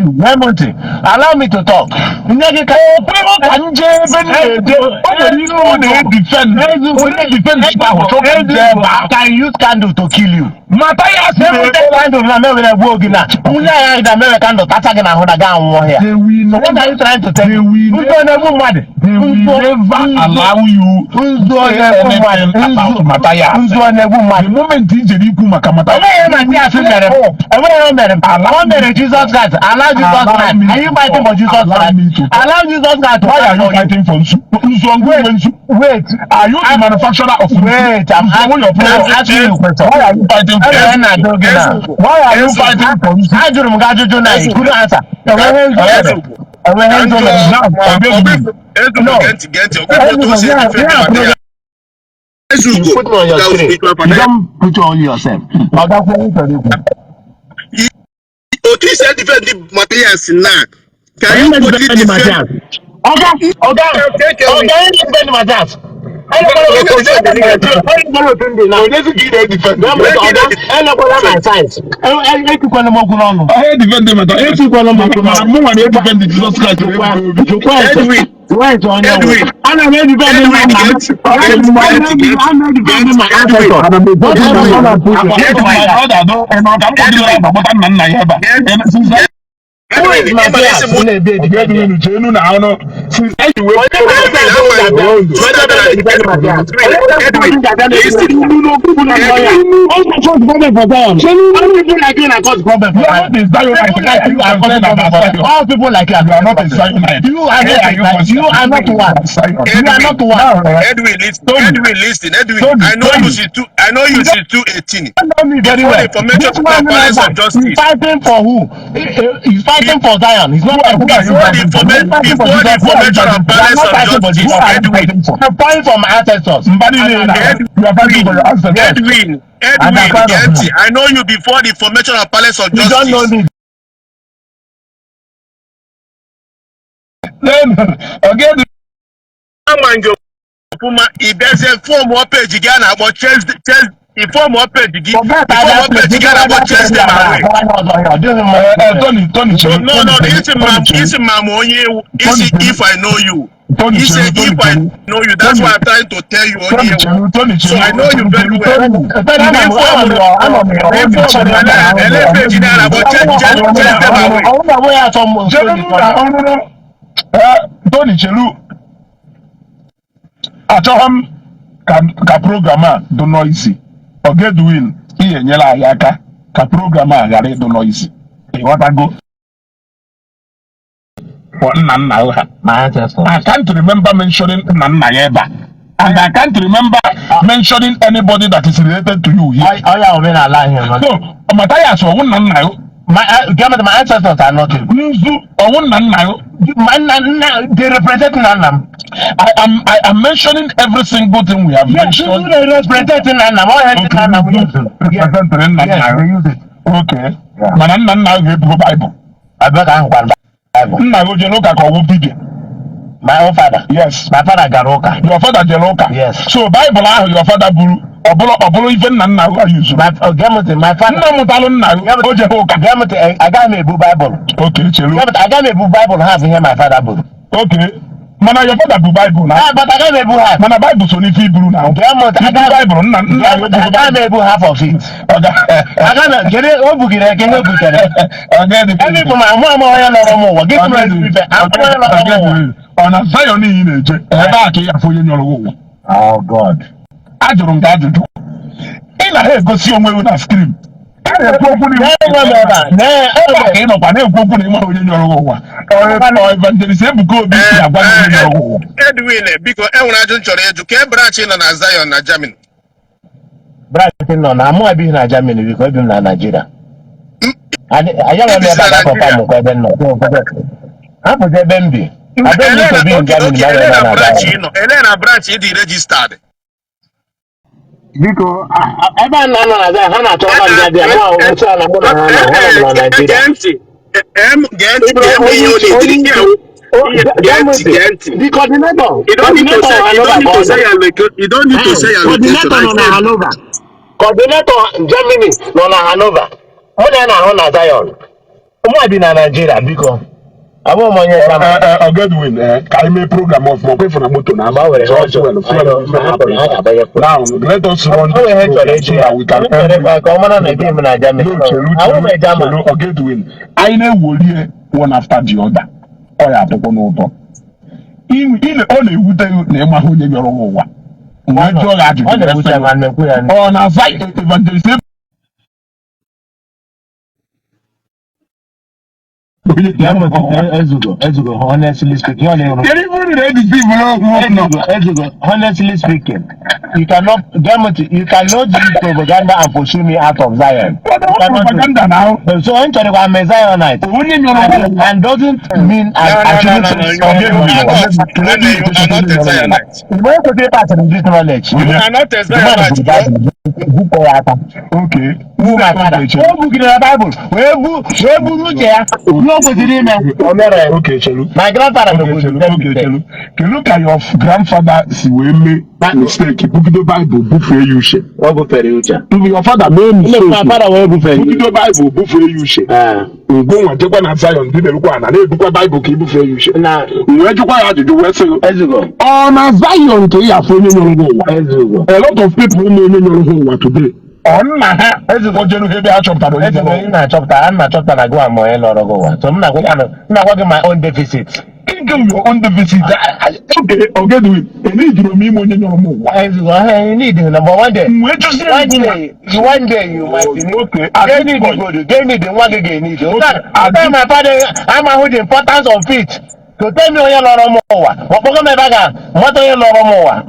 m ntị. Allow me to talk. Nye gị Okpere ka nje ebe m na-eje, o nwere ihe ọ na-edefend, ọ na-edefend ikpe ahụ chọọ ka nje ebe ahụ. Can use candle to kill you. Mathias Mewere candle na mewere gbuo gị na. Nwunye ya na mere candle tacha gị n'ahụ na ga anwụọ ya. They will not, What are you trying to tell they me? will Nzu ọ na-egbu mmadụ. they will never allow you Nzu ọ say na-egbu mmadụ. anything about Mathias. Nzu ọ na-egbu The mmadụ. moment i jere ikwu maka Mathias, Enweghị Mathias mere. Enweghị o mere. O mere Jesus Christ. Allow Jesus Allow Christ. me Are you to fighting talk. for Jesus Allow Christ? me to talk. Allow Jesus Christ to Why fight are you for you. fighting for nzu? Nzu ọngụ nwe nzu? Wait. Are you the manufacturer of nzu? Wait. I'm Nzu onwe your I'm product. asking you a question. Why are you fighting for Enwere nzu? na-ajụ gị na. Why are you fighting for nzu? Ajụrụ m gị ajụjụ na you couldn't answer. Enweghị nzu mere. Enweghị nzu mere. Now, Ogedwin, Ezugbo, No. gee ntị, gee ntị. Ọkwa otu o si edefend Mathias. You Ezugbo, put me on your that was screen. spiritual You father. don't put on yourself. Ọga kwuo ihe chọrọ ikwu. Otu isi edefend Mathias now. Can you Onye boldly na-defend defend? Mathias? Ọga, ọga, ọga, onye na-defend Mathias? Onyezi ka ị na-edefend? Ọga, elekwala my size. Ekwukwala m okwu n'ọnụ. Ọha edefend Mathias. Ekwukwala m okwu Mana n'ọnụ. mụnwa na-edefend Jesus Christ. Jụkwa jụkwa ese. Edwin, Jụwa ese onye nwe. Edwin, Ana m edefend Edwin, nna m. get, Ana get, m get, edefend get, my Edwin, ancestors. Don't Edwin, ever come and put your Edwin, Ọ ga-adụ nna nna ya ebe a. Since Who is Edwin, ịma na Mathias? isi mụ Na-ebe edefend ya. Ogedwin, chenu na ọnụ. Since anyị wee Onye Edwin, ama Edwin, Edwin, listen. Edwin, All people like you na cause problem for You are Zion. not a Zionite. People like you are Concerned causing problem about for Zion. Zion. All people like you are You are causing not a problem. Zionite. You are Where not are a you Zion. You concerned? are not one. Zion. You are not Edwin, one. Now, Edwin, listen, Tony, Edwin, listen, Edwin. Tony, I know you Tony. since two, I know you You don't since 218. know me very Before well. the formation This of man Palace remember, of he's Justice, fighting for who? He's fighting for Zion. He's not fighting Who for are you before fighting the for? He's fighting for before the Jesus. Who are you formation fighting of for? You are Palace not of fighting for Justice, Jesus. Who are you Edwin, fighting for? I'm fighting for my ancestors. Mbani And niile na Edwin, you are fighting for your ancestors. Edwin, And I'm Edwin, proud of get you. it. I know you before the formation of Palace of You don't know Justice. me. Then again, Ama nke ọfụma, ị bịazie formụọ page gị a na-akpọ chase chase, ị formụọ page gị, Forget ị about formụọ that place. page gị a na-akpọ chase them away. Tony, Tony, chere, No, Tony, no, chere, isi Tony, ma chere, isi ma ma onye ewu, Tony, isi chere, if I know you. Tony, He chere, said Tony, if I chere, know you, that's Tony, why I'm trying to tell you Tony, onye ewu. chere, Tony, So chere, I know you chere, very well. Tony. Mgbe ị formụrụ ele page gị a na-akpọ chase chase chase them away. Chere na ọrụrụ. Tony, chelu, achọghị m ka program a dị noisy. Ogedwin, Ihe enyere anyị aka ka program a ghara ịdụ noisy. Ịghọtago? For nna nna ha. My ancestors. I can't remember mentioning nna nna ya ebe a. And I can't remember mentioning anybody that is related to you here. Ọ ya omenala anyị nọ. So, Matthias ọwụ nna nna ya? My ancestors are not Igbo. Nzu ọwụ nna nna ya? My nna nna, they represent nna nna m. I am mentioning every single thing we have Yes, mentioned. they represent nna nna m. Ọ ya ndị nna nna m use. Yes. Represent nna Yes, nna ya. they use it. Okay. Yeah. Mana nna nna gị ebugo Bible. Abịa ka ahụkwara Bible. Nna gị o jere ụka ka ọwụ dibịa? My own father. Yes. My father gara ụka. Your father jere ụka. Yes. So Bible ahụ your father buru, ọ bụrụ ife nna nna gị yuzuru. My gee m ntị, my father. Nna mụtalụ nna gị, o jere ụka. Gee m ntị, agaghị m ebu Bible. Okay, chelu. Gee m ntị, agaghị m ebu Bible half ihe my father buru. Okay. Mana your father bu Bible na. Ah, but agaghị m ebu half. Mana Bible so n'ife iburu na. Gee m ntị, Ibu agaghị Bible nna nna gee m ntị, agaghị m ebu half of it. Agaghị m kedu o bugiri eke ihe o butere. Ebe ịbụ ma mụ ama onye lọrọ m ụwa. Gị tụrụ ezigbo ife, ama onye lọrọ m ụwa. Ọ na Zion ị na-eje ebe a ka ị afụ onye nyọrọ gị ụwa? Oh God. Ajụrụ m gị ajụjụ, ị na ha egosi onwe gị na screen a na-ekwu okwu na Na-enwe m ebe a. ebe a ka ị nọkwa na-ekwu okwu na ịma onye nyọrọ gị ụwa. Ọ Evangelist Ebuka Obi si agwa gị onye nyọrọ gị ụwa. Edwin, biko, enwere ajụ m chọrọ ịjụ. Ka branch nọ na Zion na Germany? Branch nọ na mụ ebighị na Germany, biko, ebi m na Nigeria. Anyị nwe m ebe a ga-akọpa m kwa ebe m nọ. Hapụzi ebe m bi. I don't need to be in Germany ma Ele ebe na na branch Zion. ị nọ, ele na branch ị dị registered? Biko, ebe a na-anọ na Zion, ha na-achọkwa m bịa bịa mụ ahụ otu a na mụ na ha nọ, ha nọ na Nigeria. Gee ntị. Gee ntị, gee m ihe ọ na-ediri gee ntị, gee ntị. The coordinator, You don't need to coordinator say, you don't need to say Hanover. your location. You don't need to say your location. Coordinator I nọ na said, Hanover. Coordinator Germany nọ na Hanover. Mụ na ya na-ahụ na Zion. Mụ bi na Nigeria, biko. Abụghị m onye Germany. Godwin, ka anyị mee program ọfụma, ọkwa na moto na Gbanwere ha ọjọọ. Fuel, fuel. Ha ga-agbanye fuel. Now let us run O nwere ihe chọrọ this ịjụ program so ya. that we can M chọrọ ka ọ mara na ebi m na Germany. No, chelu. Ahụ m Chelu. German. Chelu, Godwin, anyị na-ewolie one after the other, ọ ya atụkwa n'ụtọ. Ọ na-ewute gị na ịmaghị onye nyọrọ gị ụwa mgbe jụọ gị ajụjụ. Ọ na-ewute m, ana m ekwu ya. Ọ na Evangelist onye nyọrọ gị ụwa. Ezugo, Ezugo, honestly speaking, ọ na-eru. Kedu ife unu na-edisi iburu okwu nọ? Ezugo, Ezugo, honestly speaking, you cannot get me, you cannot use propaganda and pursue me out of Zion. You cannot do it. Propaganda na So I'm telling you, I'm a Zionite. onye nyọrọ gị ụwa. And doesn't mean No, I no, no, shouldn't no, no. say You are not, you are not a Zionite. Mgbe e kwesịrị ịpasịrị this knowledge. You are not a The man Zionite, bụ bro. Bible, bupụ ya aka. Okay. Who my father? Okay, chelu. O bugidere Bible wee bu wee buru uche ya ihe o kwesịrị ime o mere ya. Okay, chelu. My grandfather Okay, mekwuru chelu. the same Okay, mistake. chelu. Kedu ka your grandfather si wee mee mistake bugide Bible bufee ya uche? O bufere uche. Mgbe your father mee My mistake father wee bufere uche. bugide Bible bufee ya uche, Ah, ngụnwa jekwa na Zion dị na-erukwa ana na-ebukwa Bible ka ibufee ya uche. Na Wee jụkwa ya ajụjụ wee sị, Ezugo, ọ na Zion ka ị afụ onye nyọrọ gị ụwa? Ezugo. A lot of people ụmụ onye nyọrọ ha ụwa today, ọ nna ha ezigbo jere ebe ha chọpụtara onye Ezugo, nyọrọ ị ụwa. na-achọpụta, a na-achọpụta na gị ma onye lọrọ gị ụwa. So m na-agwa gị my own deficit. Think of your own deficit. Okay, Ogedwin, enidiro m ime onye nyọrọ m ụwa. Ezugo, hey, you need number one day. M wee jụzie One ngụnwa. day, one day you might need. Okay, at They this need point, good. They need nwa gị ga-need. Okay, at Tell my father amahụ the importance of it. To tell me onye lọrọ m ụwa. Ọ kpọgo m ebe a ga mata onye lọrọ m ụwa.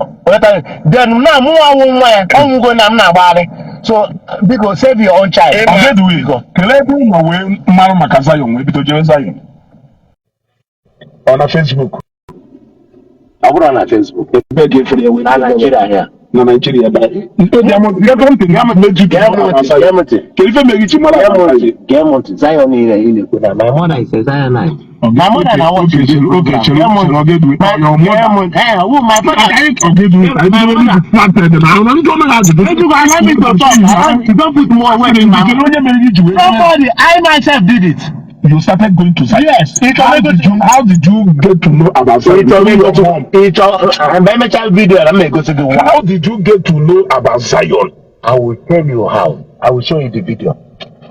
Then na mụ awụ nwa ya, ọ nwụgo na m na-agbagharị. So biko, save your own child. Ịma- Ogedwin, Biko. kelee ebe ị nọ wee mmarụ maka Zion wee bido jewe Zion? Ọ na Facebook? Ọ bụrụ na Facebook. Ebe ka efere ya wee Na bido jewe? Nigeria here. Na Nigeria ebe a. Something made you to Gee m know about ntị, Zion. gee m ntị. Kedu ife mere gị ji mara Gee m about ntị, Zion? gee m ntị. Zion niile ị na-ekwu na my mother is a Zionite. My mother na watch Okay, this chelu, okay, program. chelu, Gee m chelu, ntị. Ogedwin. My, Your gee mother. m ntị. Eh, who my father? Ogedwin, My I didn't mother. distracted na ahụ na ndị ọma na-ajụjụ. Ejugo, allow me to talk. You don't put more weight in my Kedu mouth. onye mere gị ji wee Somebody, I myself did it. You started going to Zion? Yes. How did you get to know about Zion? Your mom. Ịchọ mgbe emechaa video na m egosi gị nwa. How did you get to know about Zion? I will tell you how. I will show you the video.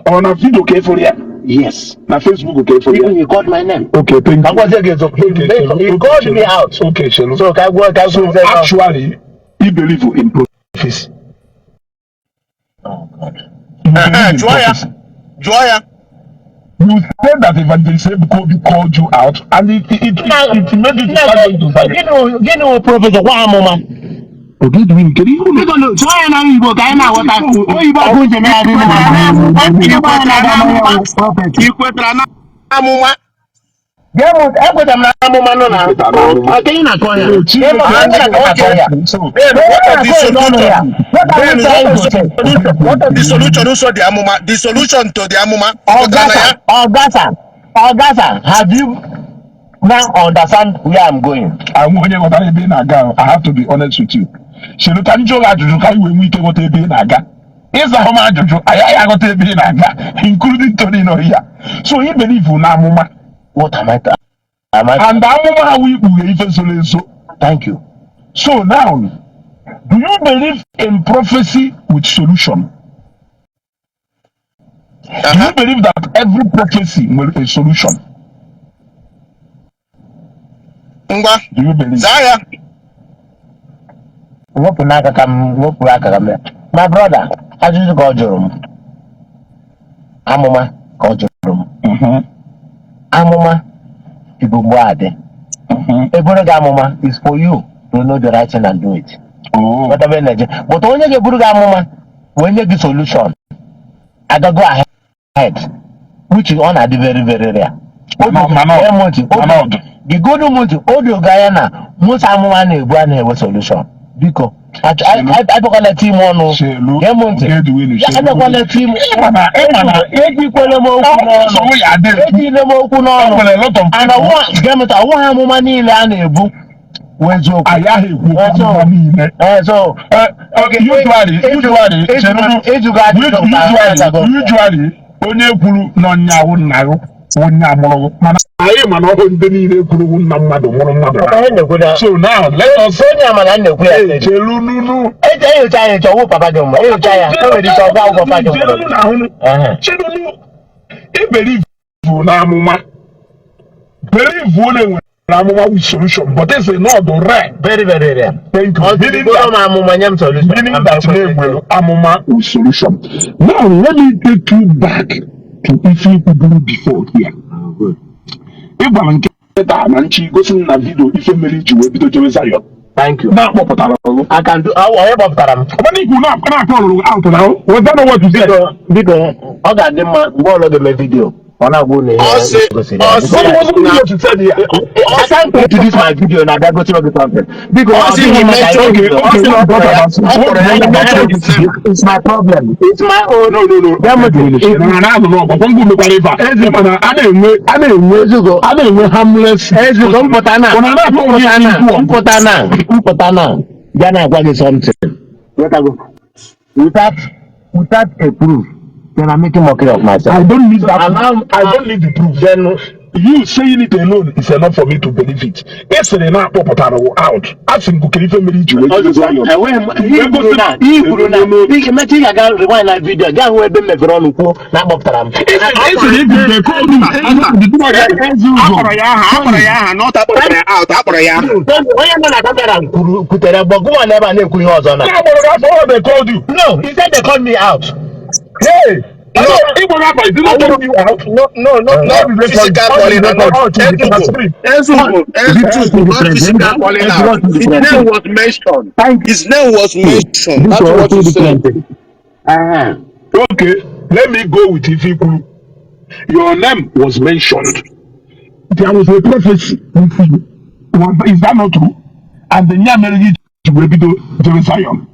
Ọ na video ka efuru ya? Yes. Na Facebook ka efuru ya? Even he called my name. Okay, thank Ka you. m gwazie gị eziokwu. Okay, chelu, He okay, called chelu. me out. Okay, chelu. So ka gwa So gwazie actually, he believe in prophecy. Oh God. believe in Jụọ ya. prophecy? Jụọ ya. You said that Evangelist Ebuka Obi called you out and it made you to start going to Zion. Gịnị wụ prophecy gwa amụma? Ogedwin, kedu ihe unu Biko sụọ ya na Igbo ka anyị na-aghọta. Oyibo ọkụ njem ya adị mma. Ị kwetara na amụma? Gee m ntị, ekwetara m na amụma nọ na ọka ị na-akọ ya. Gee m ntị, And onye na-akọ okay, ya. So, then what of the Onye na-akọ ya n'ọnụ ya. solution? What are Then we what trying of to say? solution? What of the solution also the amụma? The solution to the amụma? Ị kwetara na Ogasa, ya? Ogasa, Ogasa, have you now understand where I'm going? Ahụ onye ghọtara ebe ị na-aga ahụ, I have to be honest with you. Chere ka m jụọ gị ajụjụ ka anyị wee nwee ike ghọta ebe ị na-aga. Ịza hụ m ajụjụ, anyị agaghị aghọta ebe ị na-aga, including Tony nọ here. So ị believe na amụma What am I? Am I? And amụma ahụ ikpughe ife zoro ezo. Thank you. So now, do you believe in prophecy with solution? Do you believe that every prophecy nwere a solution? Ngwa, Do you believe? Zaa ya. Wepụ n'aka ka m wepụ aka ka m ya. My brother, ajụjụ ka ọ jụrụ m. Amụma ka ọ jụrụ m. Amụma Igbo mgbe adị. Eburu gị amụma is for you to know the right thing and do it. Oh. Ghọta ebe na-eje. But onye ga-eburu gị amụma wee nye gị solution agago ahead, which is ọ na-adị very very rare. Mana ọdụ. The golden motive o dogo anya na most amụma na-ebu a na-enwe solution. Biko abịakwala tim ọnụ. Chelu, Gee m ntị. Ogedwin, Ya chelu. abịakwala tim. Ịma na Ejikwele m okwu n'ọnụ. nsogbu ya adị ekwu. Ejile m okwu E n'ọnụ. nwere a lot of And people ọwụ gee m ntị, ọwụ ha amụma niile a na-ebu wụ eziokwu. Anyị ahụ ekwu okwu amụma niile. Ee, so Okay, usually, chelụnụ, ịjụgo ajụjụ nke ahụ azago. Usually, onye kwuru na ọnya wụ nna gị wụ onye amụrụ gị, mana anyị ma na ọ bụ ndị niile kwuru wụ nna mmadụ mụrụ mmadụ. Onye na-ekwu na So now let us onye ama na m na-ekwu ya steady. Chelu nunu. Eji enyocha ya enyocha ọwụ papa gị mma enyocha ya e nwere ike ọgwa akwụkwọ papa gị mụrụ Chelụnụ gị. na ahụ. Chelụnụ, I believe na amụma, believe na enwere amụma with solution, but it's not rare. Very very rare. Thank you. Ọ Meaning bụrụ that m amụma nye m solution. Meaning that na-enwere amụma with solution. Now let me take you back to ife ikwuburu before here. Ị gwara nkịta na nchi gosi m na video ife mere iji wee bido jewe Zion. Thank you. Na-akpọpụtara ọrụ. I can do onye kpọpụtara m. Ọbụna ikwu na na-akpọ ọrụ out now. Was that not what you said? Biko biko ọ ga-adị mma mgbe ọlọ ga-eme video ọ na-agwa unu ihe Ọ sị gosiri ya. ọ sị What wasn't na what you said here? I can't introduce my video na abịa gosi gị something. Biko ọ ọ sị dịghị he mma ka anyị mentioned video. ọ sị na ọ What kpọrọ ya about ọ kpọrọ ya he mentioned his name. It's my problem. It's my own. No. Gee m ntị. Na na anụ n'ọgụ ọgwụ mekwara ife a. Eze mana a na-enwe Ezugo. A na-enwe harmless. Ezugo mpụta na Ọ na-akpọ onye mpụta na ikwu ọgụ. mpụta na ya na-agwa gị something. Ghọtago? Without a proof, then I'm making mockery of myself. I don't need that. Allow I don't need the proof. Then You saying it alone is enough for me to believe it. Ị sịrị na akpọpụtara wụ out. A sị m kere ife mere iji wee jiri Zion. Enweghị m ihe kwuru na ihe kwuru na ị ga-emecha ị ga-aga rewind na video gaa hụ ebe m mepere ọnụ kwuo na akpọpụtara m. Ị sịrị ibu the code. Akpọrọ ya aha, akpọrọ ya aha, not akpọrọ ya out, akpọrọ ya aha. Onye nọ na camera kwuru kwutere gbọ gụnwa na ebe a na-ekwu ihe ọzọ na. Akpọrọ gị afọ all they called you. No, he said they called me out. Hey! No, ịgbara afa is not calling you out. No, How not did they call you? physical How did calling they out, call not you? Ezugo, Ezugo, Ezugo, not physical calling out. His name was mentioned. Thank His name was you. mentioned. That's what he said. Okay, let me go with ife ikwuru. Your name was mentioned. There was a prophecy with you. Is that not true? And the nya mere gị ji wee bido jebe Zion.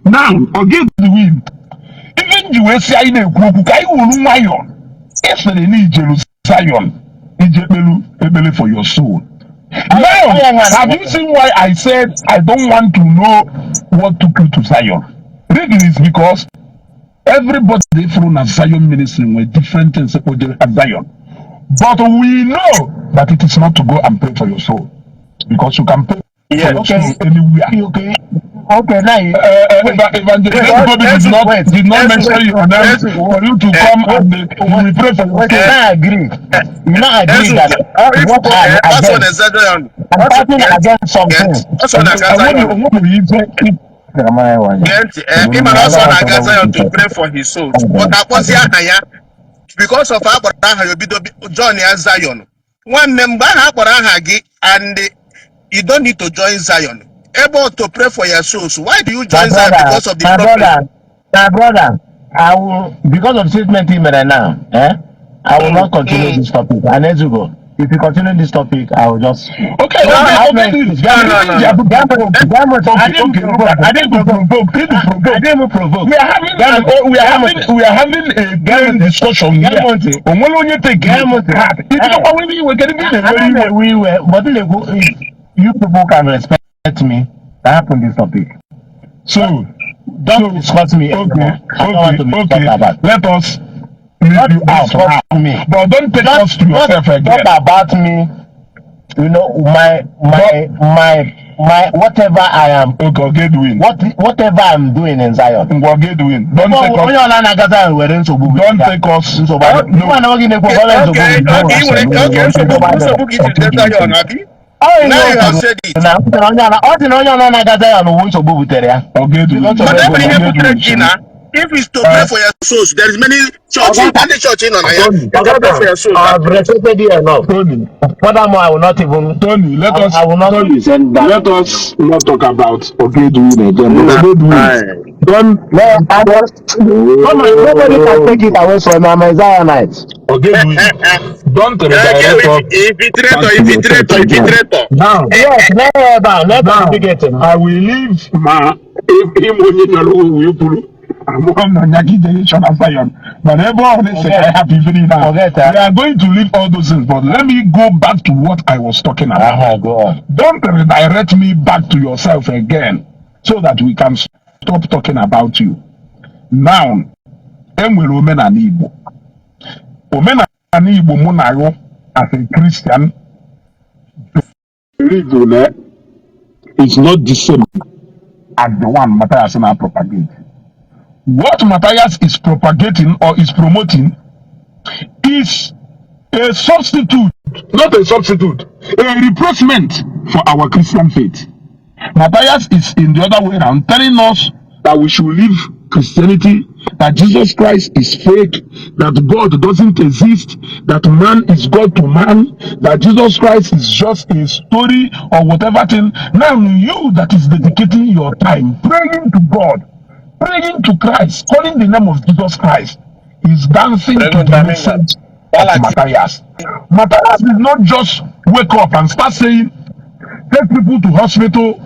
Now, Ogedwin, ife nji wee sị anyị na-ekwu okwu ka anyị wuru nwayọọ. Ị sịrị na ijelu Zion, ije kpelu ekpele for your soul. Now, have you seen why I said I don't want to know what took you to Zion? Reason is because everybody from na Zion ministry were different things at Zion. But we know that it is not to go and pray for your soul. Because you can pray for your soul anywhere. Okay, now you, wait, Evangelist wait, Bobby did not wait, did not mention your name for you to come and you will pray for your wait, you soul. now agree. You now agree that Ezugo, what I'm that's what against, exactly. I'm fighting against something. That's what I I want to ife Gee ntị, ị mara ọsọ na-aga Zion to pray for his soul, but akpọzi aha ya because of akpọrọ aha ya, obido join ya Zion. Nwanne m, mgbe ahụ akpọrọ aha gị and you don't need to join Zion ebe ọ to pray for your souls, why do you My join Zion? brother, Because of the my problem. brother, my brother, I will, because of statement he made now, eh? I will not continue this topic. And Ezugo, if you continue this topic, I will just. Okay, No, okay, no, okay. no, This no, no, no, no. I Okay, didn't okay, provoke. I didn't provoke. provoke, provoke. I didn't even provoke. We are having an, we are having we are having a plain discussion here. Gee m ntị. Onwere onye take Gee m ntị. heart. Ibidokwa wewe iwe, kedu ebe ị na-ewere Anaghị m iwe? ewe iwe, but if you people can respect me, I happen this topic. So, Don't so discuss me okay, anymore. I don't want okay, to be okay. talked about. Let us leave Don't you out discuss now. me. But don't take Don't, us to don't yourself talk again. about me. You know, my my But my my whatever I am, okay, Ogedwin. whatever I'm doing in Zion. Ngwa Ogedwin. Don't take us. Onye ọla na-aga Zion were nsogbu Don't take us. nsogbu adị. No. Nwa na nwoke na-ekwu ọbụla nsogbu Okay, bụ okay, ị nwere okay, nsogbu gị jiri Zion, abi? Ọ ihe Now o you have kwuru said it. na ọ sị na onye ọla na-aga Zion wụ nsogbu butere ya. Ogedwin. Because of But ego every ihe na. butere Ogedwin. gị na if it's to pray for your souls, there is many churches. Any church ị nọ na ya, Tony, you can pray for your souls. I've respected you enough. Tony, Furthermore, I will not even Tony, let us I will not Tony, send that. let us not talk about Ogedwin again. Ogedwin, don't No, I was, no, nobody can take it away from me. I'm a Zionite. Ogedwin, don't redirect us Infiltrator, back to yourself infiltrator, again. infiltrator. Now, Yes, never, never now, get him. I will leave ma if onye nyere owu kwuru amụọ m na nya gị jere ịchọ na Zion, mana ebe ọ na-ese ka anyị hapụ ife niile ahụ. Forget We that. are going to leave all those things, but let me go back to what I was talking about. Go on. Don't redirect me back to yourself again so that we can stop talking about you. Now, enwere omenala Igbo. Omenala Igbo mụ na agụ as a Christian believe na is not the same as the one Matthias na propagate. What Matthias is propagating or is promoting is a substitute, not a substitute, a replacement for our Christian faith. Matthias is in the other way around, telling us that we should leave Christianity, that Jesus Christ is fake, that God doesn't exist, that man is God to man, that Jesus Christ is just a story or whatever thing. Now, you that is dedicating your time praying to God, praying to Christ, calling the name of Jesus Christ, is dancing to the message of Matthias. Matthias did not just wake up and start saying, take people to hospital,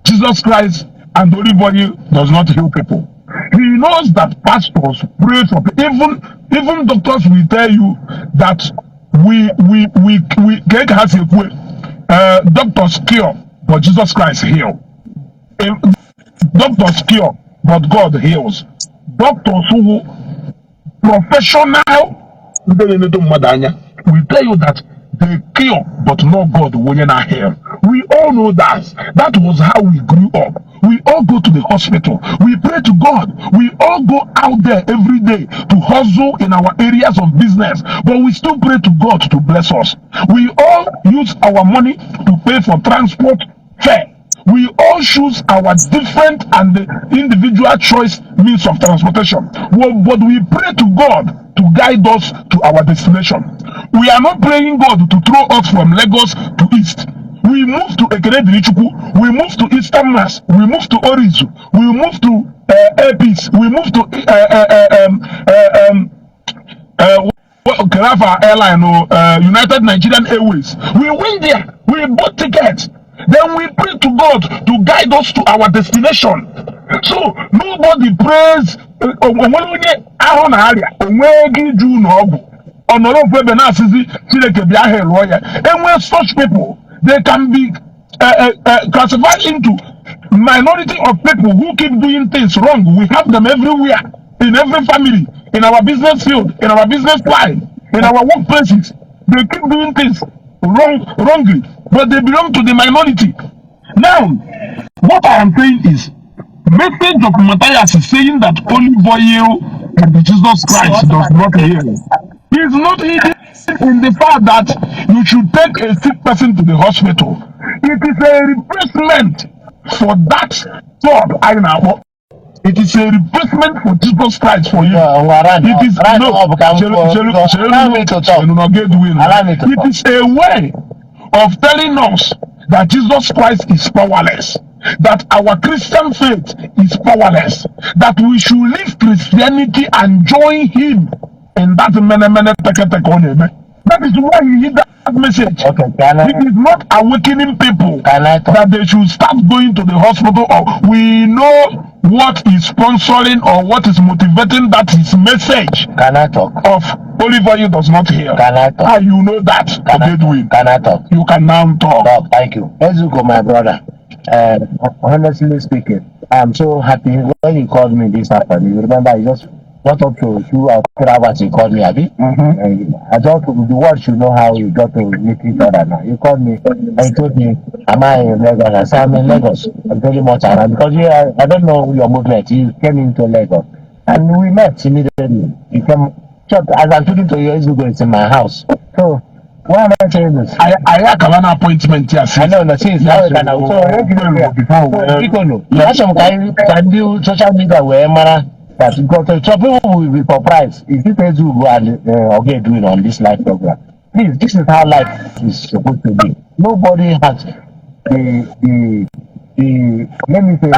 Jesus Christ and olive oil does not heal people. He knows that pastors pray for people. Even doctors will tell you that we has doctors cure, but Jesus Christ heal. Doctors cure, but God heals. Doctors who professional ndị na-enedo mmadụ anya will tell you that they cure, but not God onye na heal. We all know that. That was how we grew up. We all go to the hospital. We pray to God. We all go out there every day to hustle in our areas of business, but we still pray to God to bless us. We all use our money to pay for transport fare. We all choose our different and individual choice means of transportation. Well, but we pray to God to guide us to our destination. We are not praying God to throw us from Lagos to East. We move to Ekenedirichukwu, we move to Eastern Mass, we move to Orizu, we move to Airpeace, we move to Karafa Airline or United Nigerian Airways. We went there, we bought tickets. Then we pray to God to guide us to our destination. So nobody prays. Onwere onye ahụ na-arịa onwe ego iju ụlọ ọgwụ ọ nọrọ ofu ebe na-asịzi Chineke bịa ha lụọ ya. Enwe such people, they can be classified into minority of people who keep doing things wrong. We have them everywhere, in every family, in our business field, in our business line, in our workplaces. They keep doing things wrongly, but they belong to the minority. Now, what I am saying is, message of Matthias is saying that olive oil and Jesus Christ does not heal. He is not hidden in the fact that you should take a sick person to the hospital. It is a replacement For that God anyị na-akpọ, it is a replacement for Jesus Christ for you. Ngwa round It is round no up ka m chere kwuo. chere Biko, chere. allow me to talk. Chere no Edwin. Allow me to It talk. is a way of telling us that Jesus Christ is powerless, that our Christian faith is powerless, that we should leave Christianity and join him in that mene mene teke teke ọ na-eme. That is why he hid that message. Okay, can I It is not awakening people can I talk? That they should start going to the hospital, or we know what is sponsoring or what is motivating that his message Can I talk? Of olive oil does not heal. Can I talk? How you know that, Can I Edwin? Can I talk? You can now talk. Talk, thank you. Ezugo, my brother. Honestly speaking, I'm so happy when you called me this afternoon. You remember, I just not up to 2 or 3 hours you called me, abi? Mm-hmm. I thought the world should know how you got to meet each other now. You called me and you told me, "Am I in Lagos?" I said, "I'm in Lagos. I'm very much around." Because yeah, I don't know your movement. You came into Lagos and we met immediately. You came, just as I'm talking to you, Ezugo is in my house. So, why am I saying this? I akaba na appointment ya I since. know, no, since Yes, now can I so before so biko no. Yes. Achọrọ m ka anyị ka ndị social media wee mara that, because some people will be surprised. Is it Ezugo and Oga doing on this live program? Please, this is how life is supposed to be. Nobody has the, let me say,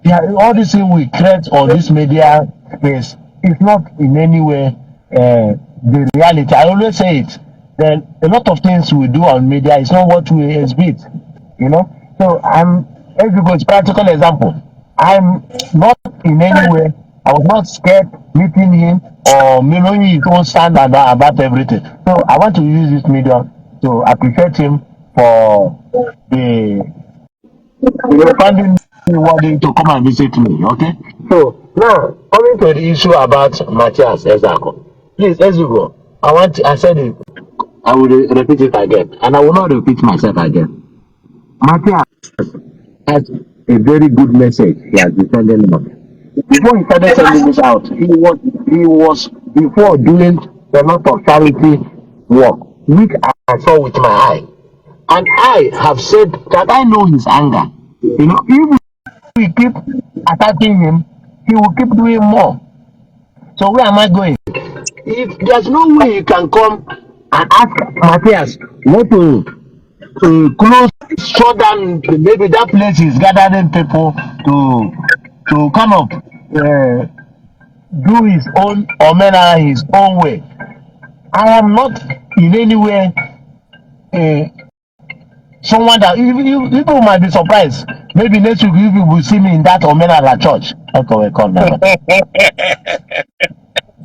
yeah, all this thing we create on this media space is not in any way the reality. I always say it. Then a lot of things we do on media is not what we exhibit. So I'm Ezugo is practical example. I'm not in any way, I was not scared meeting him or knowing his own stand about everything. So I want to use this medium to appreciate him for the finding me worthy to come and visit me. Okay. So now coming to the issue about Matthias Ezeaku. Please, Ezugo, I want to, I said it. I will repeat it again, and I will not repeat myself again. Matthias has a very good message he has been sending out. Before he started sending this out, he was before doing a lot of charity work, which I saw with my eye. And I have said that I know his anger. If we keep attacking him, he will keep doing more. So where am I going? If there's no way you can come and ask Matthias what to close, shut down, maybe that place is gathering people to kind of do his own omenala his own way. I am not in any way someone that you people might be surprised. Maybe next week you people will see me in that omenala church. Okay, we come now.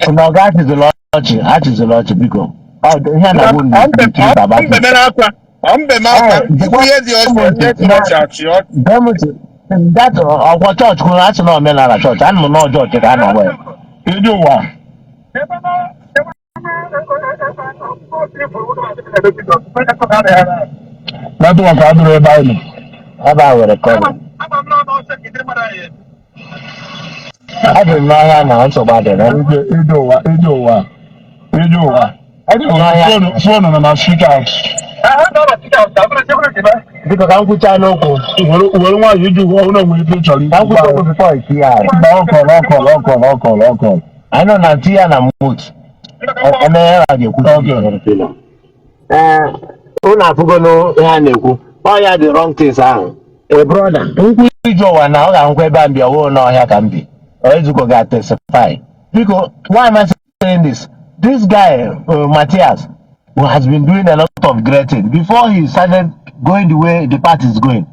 No, that is the logic. That is the logic. Biko. Oh, ihe a na-agwa unu the truth about it. Mbe akwa ọ mbe m akwa ikwu ihe dị ọchị onye dị ọchị achị ọchị. That ọkwa chọọchị kwuru asị na omenala chọọchị anụ m n'ọjọọ chọọchị ka a nọ wee. Ịdị ụwa. Network adịrọ ebe anyị nọ. Ebe a were kọrọ. Adị m n'ọhịa na nsogbu adịrọ. Ịdị ụwa, ịdị ụwa, ịdị ụwa. Adị m n'ọhịa. Phone nọ na switch out. Biko ka m kwuchaa n'okwu. Were were nwayọọ iji ụwa ọhụrụ nwere ife ị chọrọ Ka m ikwu. kwuchaa okwu before iti ya. Mba, ọkọl ọkọl ọkọl ọkọl ọkọl. Anyị nọ na nti ya na mute. Eme ya ga-ekwu. Okay. Ee, unu afụgono ihe a na-ekwu. Ọ ya dị wrong things ahụ. A brother, nkwụ ije ụwa na ọ ga-ahụkwa ebe a m bi ọwụụ n'ọhịa ka m bi. Ezugo ga-testify. Biko, why am I saying this? This guy, Matthias, who has been doing a lot of great things before he started going the way the path is going.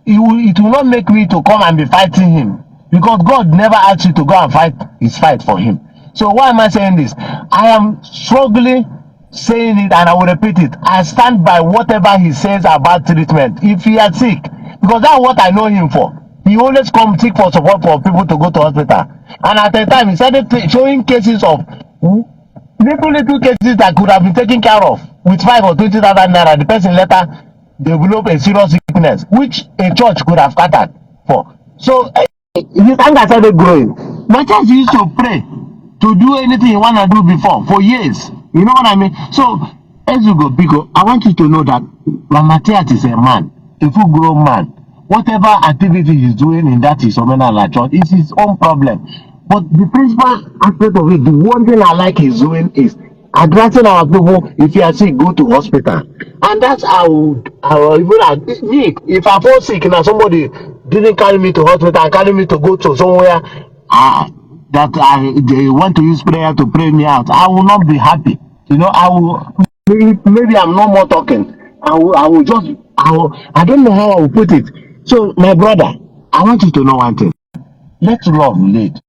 It will not make me to come and be fighting him because God never asked you to go and fight his fight for him. So why am I saying this? I am struggling saying it and I will repeat it. I stand by whatever he says about treatment. If he is sick, because that's what I know him for. He always come seek for support for people to go to hospital. And at the time, he started showing cases of little little cases that could have been taken care of with 5 or 20,000 naira. The person later develop a serious sickness, which a church could have catered for. So his anger started growing. Matthias used to pray to do anything he wanna do before for years. You know what I mean? So Ezugo, biko, I want you to know that Matthias is a man, a full grown man. Whatever activity he's doing in that his Omenala church is his own problem. But the principal aspect of it, the one thing I like he's doing is addressing our people. If you are sick, go to hospital. And that's how I will even me, if I fall sick now, somebody didn't carry me to hospital and carry me to go to somewhere that they want to use prayer to pray me out, I will not be happy. I will maybe I'm no more talking. I will just I don't know how I will put it. So my brother, I want you to know one thing. Let love lead.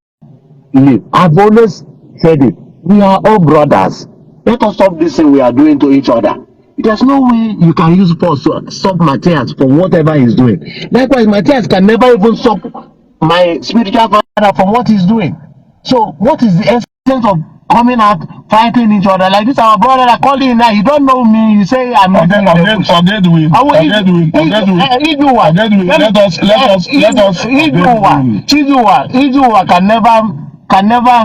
Live. I've always said it. We are all brothers. Let us stop this thing we are doing to each other. There's no way you can use force to stop Matthias from whatever he's doing. Likewise, Matthias can never even stop my spiritual father from what he's doing. So, what is the essence of coming out fighting each other like this? Our brother that called in now, you don't know me. You say I'm Oge living in the Oge bush. Ogedwin, I will Ogedwin, Ogedwin, Ijuwa. Ogedwin. Let me Let us Ijuwa, Ogedwin. Chijuwa, Ijuwa can never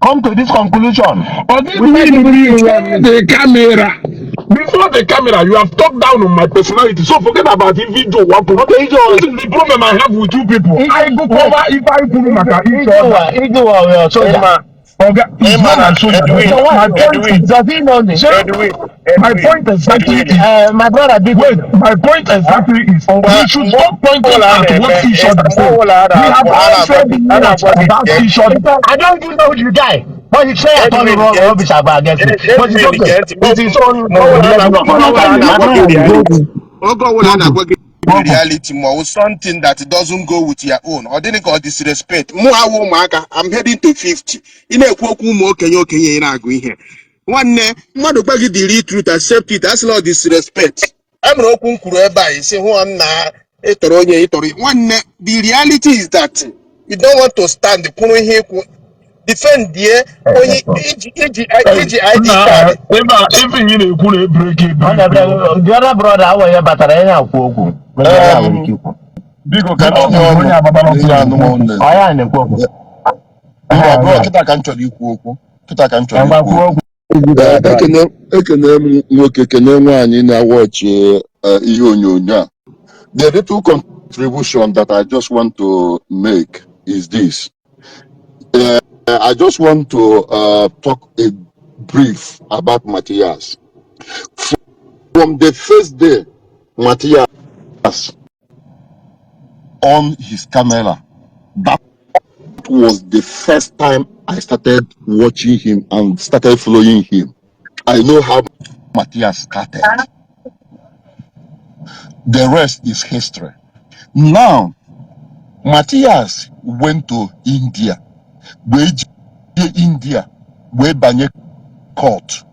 come to this conclusion without Ogedwin, giving before the camera, before the camera, you have talked down on my personality. So forget about if you want to. Okay, This Ijuwa, is the problem I have with you people. I go wait, cover if I put maka each other. Ijuwa, Ijuwa, we are soldier. Ịma Okay, it's ịma not na my soldier. Edwin So My what? point Edwin is, Does he know me? Edwin my Edwin point exactly Edwin is, My brother, big wait, my point exactly is, mgbe we should mgbe stop pointing ọbụla a at na-eme what each other mgbe said. ọbụla a We have na-agwa a all na-agwa said gị a much na-agwa gị about gee each other. I don't even know the guy. But he say I told Edwin him gee ntị rubbish about against me. But it's Edwin okay. gee ntị It's his own mgbe ọbụla a level na-agwa of mgbe ọbụla a understanding. My na-agwa gị brother, reality go, oge ọbụla a go, na-agwa gị go. reality ma ọ bụ something that doesn't go with your own, ọ dịghị ka ọ disrespect. Mụ awụ ụmụaka, I'm heading to 50. Ị na-ekwu okwu ụmụ okenye okenye, ị na-agụ ihe nwanne mmadụ gwa gị the real truth, accept it. Asịla ọ disrespect. E mere okwu m kwuru ebe a isi hụ m na ịtọrọ onye ịtọrọ nwanne. The reality is that you don't want to stand kwuru ihe ikwu defend ye onye iji iji iji ID Nna, card. ebe a ife ị na-ekwu na e-break Ọ e-break. na-ebe the other brother awụ ya batara ya na-ekwu okwu. Maybe ya nwere ike ikwu. Biko ka Because tinye of ọnụ onye agbatara ọsọ n'ihe na-ekwu anụmanụ okwu. Ọ na-ekwu. ya na-ekwu okwu. Mba bro, kịta ka m chọrọ ikwu okwu. Kịta ka m chọrọ Ngwa ikwu kwuo okwu. okwu. Ee, ekene ekene m nwoke, kene nwaanyị na-awọchi ihe onyonyo a. The little contribution that I just want to make is this. I just want to talk a brief about Matthias. From the first day Matthias on his camera, that was the first time I started watching him and started following him. I know how Matthias started. The rest is history. Now, Matthias went to India. Wee jee India, wee banye court.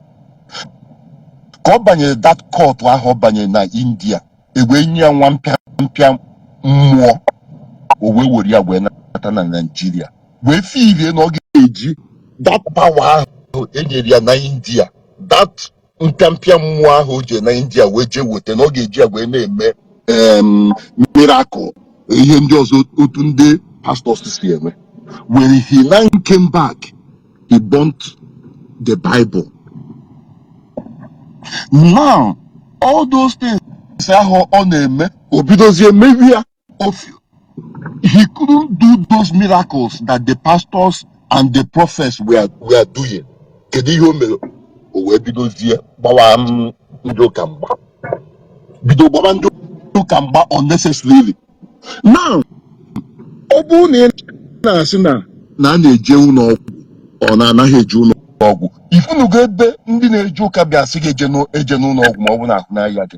Ka ọ banyere that court ahụ ọ banyere na India, e wee nye ya nwa mpịa mpịa mmụọ, o wee were ya wee nata na Nigeria. Wee filie na ọ ga-eji that power ahụ e nyere ya na India, that mpịampịa mmụọ ahụ o jee na India wee jee weta, na ọ ga-eji ya wee na-eme miracle, ihe ndị ọzọ otu ndị pastors si eme. When he now came back, he burnt the Bible. Now, all those things ahụ ọ na-eme, o bidozie mebi ya. He couldn't do those miracles that the pastors and the prophets were doing. Kedu ihe o mere? O wee bidozie gbawa ndị ụka mgba, bido gbawa ndị ụka mgba unnecessarily. Now, ọ bụrụ na ị na-asị na na a na-eje ụlọ ọgwụ, ọ na-anaghị eje ụlọ ọgwụ, ifunugo ebe ndị na-eje ụka bịa sị gị eje eje n'ụlọ ọgwụ ma ọ bụ na ahụ n'ahịa gị.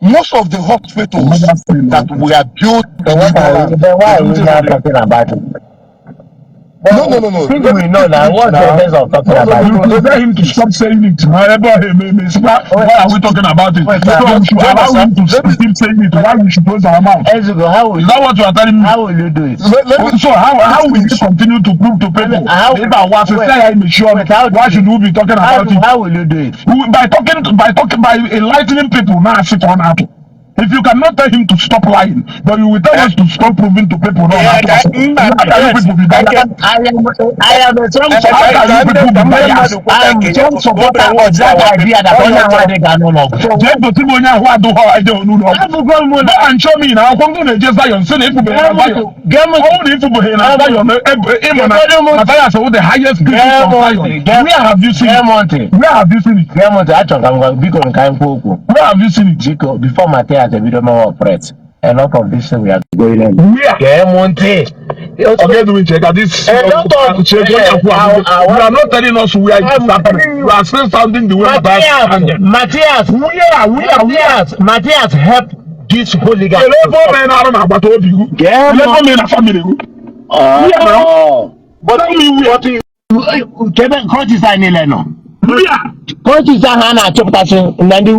Most of the hospitals Another thing, that were built Then in what Igbo are land, then why are we they now don't talking about it? No, no, no, no. Since Let we me know now, finish what's the now. sense of talking No, no, about no, it? no. You Let tell me him to finish. stop saying it. Why Wait, are we talking about it? wait, So sir. we should allow him to Let me keep saying it. Why we should close our mouth? Ezugo, how will Is that what you are telling me? how will you do it? Let me So how will you finish. continue to prove to Let me people? how If I was to wait say I'm sure, wait how why should we be talking about it? How will you do it? By talking by enlightening people now, sit on out. If you cannot tell him to stop lying, but you will tell us to stop proving to people no Yeah, na mba, how can you yes, people be ka biased? I am a strong How supporter. can you people be I am biased? strong supporter of that idea that onye ahụ adịghị anụ ụlọ ọgwụ. Jee gosi m onye ahụ adụghọ eje n'ụlọ ọgwụ. Abụgo m Go na and show me na akwụkwọ ndị na-eje Zion sị na ịfụbeghị na Zion. Gee m Ọ bụrụ na ịfụbeghị na Zion, ịma na Gegodu m Matthias wụ the highest Gee preaching m of ntị. Zion. Gee Where have you seen gee it? m ntị. Where have you seen it? Gee m ntị. Achọrọ ka m gwa, biko, ka anyị kwuo okwu. Where have you seen it? Biko, before Matthias ebido mewe operate, a lot of this thing we are going on. Where? Gee m ntị. Okay, doing check this. A lot of Check you are not telling us where it is I'm happening. telling You are still sounding the way Matthias Matthias sounded. Matthias Where, where, where? Matthias help this hooligan. Kelee ebe o mee na-arụ n'agbata obi gị. Gee m Kelee ebe o mee na family gị. Where now? Oh. But tell me where. But kebe crutches anyị niile nọ. Where? Crutches ahụ a na-achọpụtasị na ndị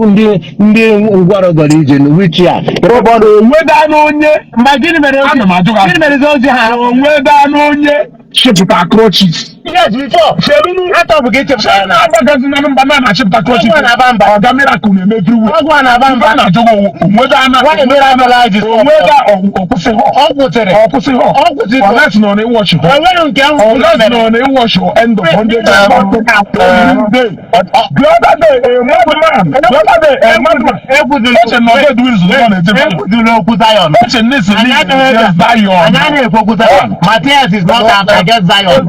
ngwọrọ gọrọ ije wheelchair. Onweda n'onye Mgbe gịnị mere ozi Ana m ajụ gị. Gịnị mere ozi ha? Onweda n'onye chịpụta crutches. Yes, before. Chelunu. Atọ bụ ka echepụtara na. Agbagazi na mba na na-achịpụta crutches. Ọgwụ na-aba mba. Ọga miracle na-eme everywhere. Ọgwụ a na-aba Mba mba. na-ajụ gị, onweda na Nwaanyị mere amala ji. Onweda ọkwụsịghọ. Ọ kwụsịrị. Ọkwụsịghọ. Ọ kwụsịrị. Unless na ọ na-ewọchị họ. Enweghị nke m Unless na ọ na-ewọchị end of 100 day. The other day, a madman. The other day, a madman. Eche na ọga Edwin zụrụ ọ na-eje Zion. Ekwuziri okwu Zion. Eche na esi Anyị na anaghị eje Zion. Anyị anaghị ekwu okwu Zion. Matthias is not against Zion.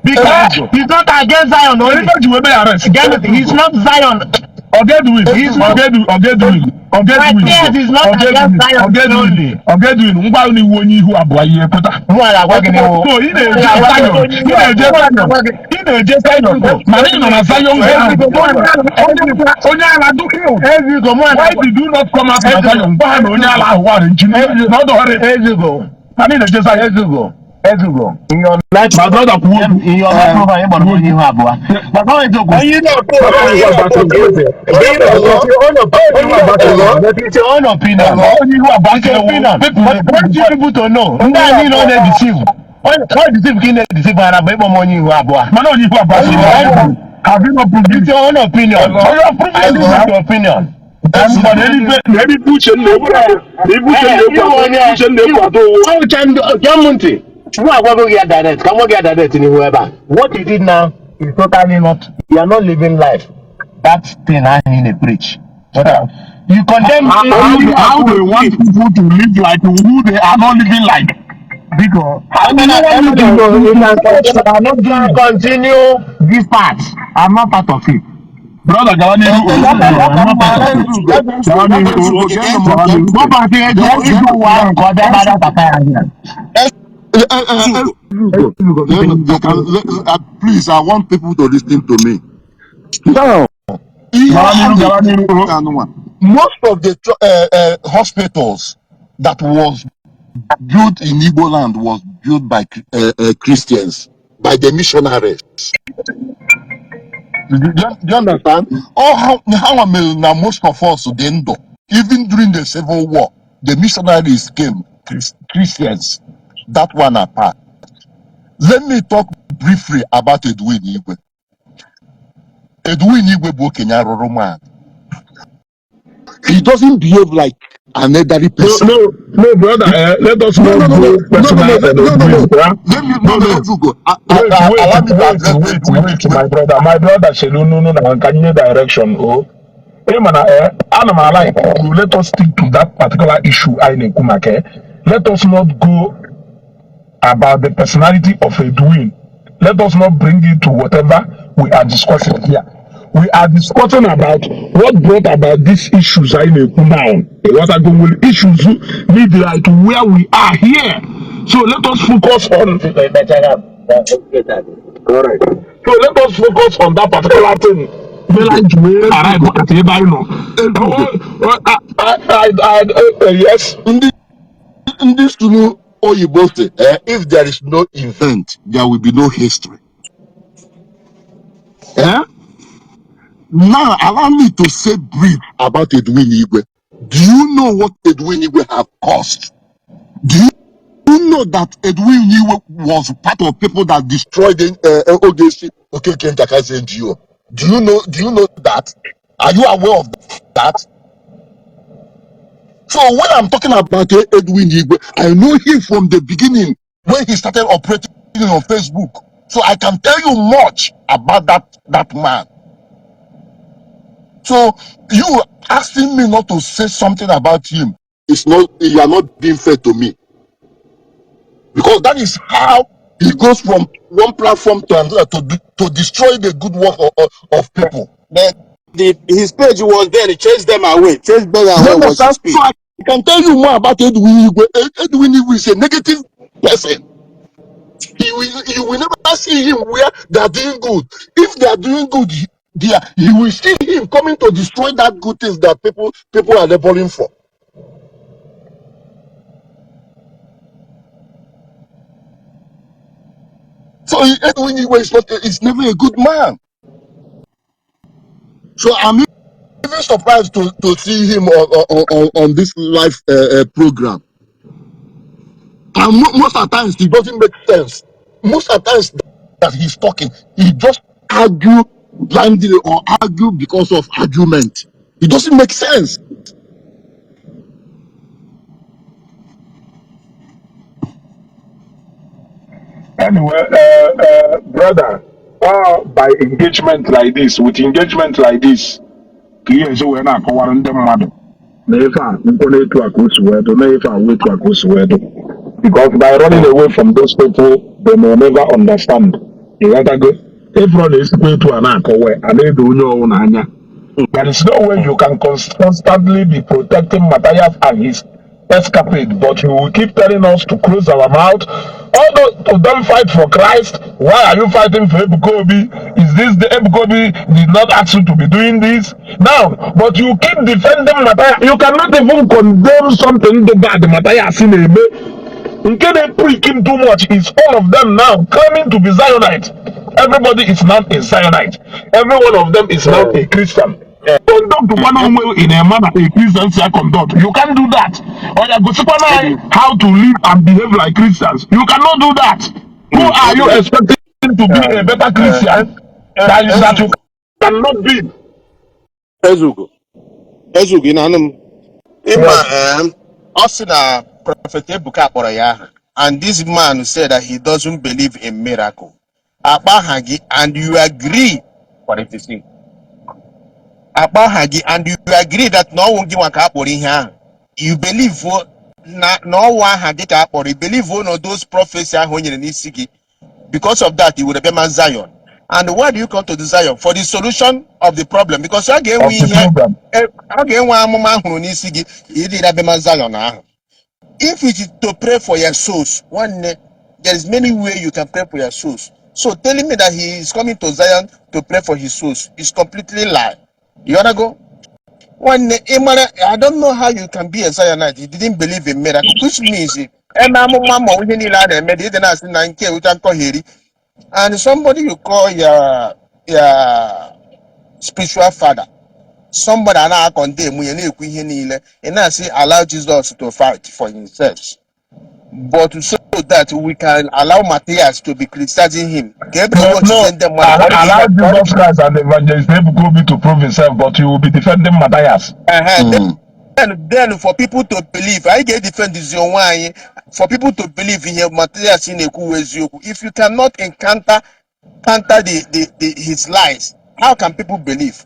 Because he's not against Zion only. Ife ji wee mee arrest. Get it? He's not Zion. Oga Edwin, Oga Edwin, Oga Edwin, Oga Edwin, Matthias is not Oga Edwin, against Zion Oga Edwin, only. Oga Edwin, ngwa na iwu onye ihu abụọ ihe pụta. Mụ a na-agwa gị n'iwu. So ị na-eje Zion, ị na-eje Zion, ị na-eje Zion, mana ị nọ na Zion ground. Onye ala do healed. Ezigo, mụ a Why na-agwa did you not come out na Zion? Gwa ha na onye ala ahụ wara nchi na ọ dọghọrị. Ezigo. Mana ị na-eje Zion. Ezugo. Ezugo. In your life, My brother, kwuo okwu. in your life profile, ị gbara m onye ihu abụọ. Maka ọ eziokwu. Onye na-akpọ onye na-akpọ onye na-akpọ. But it's your own opinion. Onye ihu abụọ It's your opinion. People But want you people to know. Ndị a niile ọ na-edeceive. Ọ deceive ka ị na-edeceive ha na mgbe ịkpọ m onye ihu abụọ. Mana onye ihu abụọ sị have you not proved It's it? your own opinion. Oh, you have proven it It's now. your opinion. Mba, na eluigwe na eluigwe uche m na-ekwu na ibu uche m na-ekwu uche m na-ekwu atọ owo. Ọcha ndị gee m ntị. Mụ agwago gị ya direct, ka m gwa gị ya direct n'ihu ebe a. What you did now is totally not, you are not living life. That thing ahụ ị na-preach. You condemn How they want people to live like who they are not living like? Biko. How do you want people You can continue this part. I'm not part of it. Brother, gawa n'ihu. Gawa n'ihu. Gawa n'ihu. Gbọ́dọ̀ ti ego ego ụwa ahụ ka ọ bịa gbada papa ya here. Please, I want people to listen to me. Now, Gawa n'ihu, gawa n'ihu. most of the hospitals that was built in Igbo land was built by Christians, by the missionaries. Do you understand? Oh, how now most of us then do. Even during the Civil War, the missionaries came, Christians. That one apart. Let me talk briefly about Edwin Igwe. Edwin Igwe bụ okenye arụrụ man. He doesn't behave like an elderly No, person. no, no, brother. Let us No, not no, no, go no, no, no, personal no, and no, no, no. Edwin. Yeah? Let me, No, no, no. no, Ezugo. Wait, wait, Allow me to wait, address wait, Edwin. wait, my brother. My brother, Shelu, no, no, no, can you direction? Oh, hey, man, ana m like, let us stick to that particular issue. I na-ekwu maka ya. Let us not go about the personality of Edwin. Let us not bring it to whatever we are discussing here. We are discussing about what brought about these issues I na-ekwu now. What are going issues need like where we are here. So let us focus on. All right. So let us focus on that particular thing. Mere anyị ji wee arrive at ebe anyị nọ. Oh, yes. Ndị sụrụ oyibo sị, if there is no event, there will be no history. Eh? Now, allow me to say brief about Edwin Igwe. Do you know what Edwin Igwe have caused? Do you know that Edwin Igwe was part of people that destroyed the Ogechi Okeke Njaka's NGO? Do you know? Do you know that? Are you aware of that? So when I'm talking about Edwin Igwe, I know him from the beginning when he started operating on Facebook. So I can tell you much about that man. So you asking me not to say something about him, it's not, you are not being fair to me. Because that is how he goes from one platform to another to destroy the good work of people. His page was there. He chased them away. Chased them You away was understand? his page. So I can tell you more about Edwin Igwe. Edwin Igwe is a negative person. You will never see him where they are doing good. If they are doing good, you will see him coming to destroy that good things that people are laboring for. So Edwin Igwe is never a good man. So I'm even surprised to see him on this live program. And most of the times, it doesn't make sense. Most of the times that he's talking, he just argue blindly or argue because of argument. It doesn't make sense. Anyway, brother, by engagement like this, with engagement like this, ka ihe ezi wee na-akọwara ndị mmadụ na ife a nkwụ na-etu a ka o si wee dụ, na ife a wee etu a ka o si wee dụ. Because by running away from those people, they may never understand. Ịghọtago? Ịfụrụ na-esikwa etu a na-akọwa a na-edo onye ọwụ n'anya. There is no way you can constantly be protecting Matthias and his escapade, but you will keep telling us to close our mouth. Although to them fight for Christ, why are you fighting for Ebuka Obi? Is this the Ebuka Obi did not ask you to be doing this? Now, but you keep defending Matthias. You cannot even condemn something the bad Matthias in a nke na-prick him too much is all of them now claiming to be Zionite. Everybody is now a Zionite. Every one of them is now a Christian. Conduct one onwe in a manner a Christian say conduct. You can't do that. Or you go how to live and behave like Christians. You cannot do that. Who are you expecting to be a better Christian that you cannot be? Ezugo. Ezugo, ị na-anụ m? Ịma, ọ sị na Prophet Ebuka kpọrọ ya aha, and this man said that he doesn't believe in miracle. Akpa aha gị and you agree for it to see. Akpa aha gị and you agree that na ọwụ gị nwa ka a kpọrọ ihe ahụ. You believe na ọwụ aha gị ka a kpọrọ. You believe na those prophecy ahụ o nyere n'isi gị. Because of that, you will be Zion. And why do you come to the Zion? For the solution of the problem. Because a ga-enwe Of the ihe program. A ga-enwe amụma ahụrụ n'isi gị ịdị bịa Zion ahụ. If it is to pray for your souls, one there is many way you can pray for your souls. So telling me that he is coming to Zion to pray for his souls is completely lie. You wanna go? One I don't know how you can be a Zionite. You didn't believe in miracle, which means eme amụma ma ihe niile a na-eme dị ịdị na-asị na nke ụcha nkọgheri, and somebody you call your spiritual father, somebody a na-akọndem ya na-ekwu ihe niile, ị na-asị allow Jesus to fight for himself, but so that we can allow Matthias to be criticizing him ka ebe No, no. watchizie ndị mmadụ Allow Jesus Christ and Evangelist Ebuka Obi to prove himself, but you will be defending Matthias. Then for people to believe, anyị ga-edefendizi onwe anyị for people to believe ihe Matthias na-ekwu eziokwu. If you cannot encounter counter the his lies, how can people believe?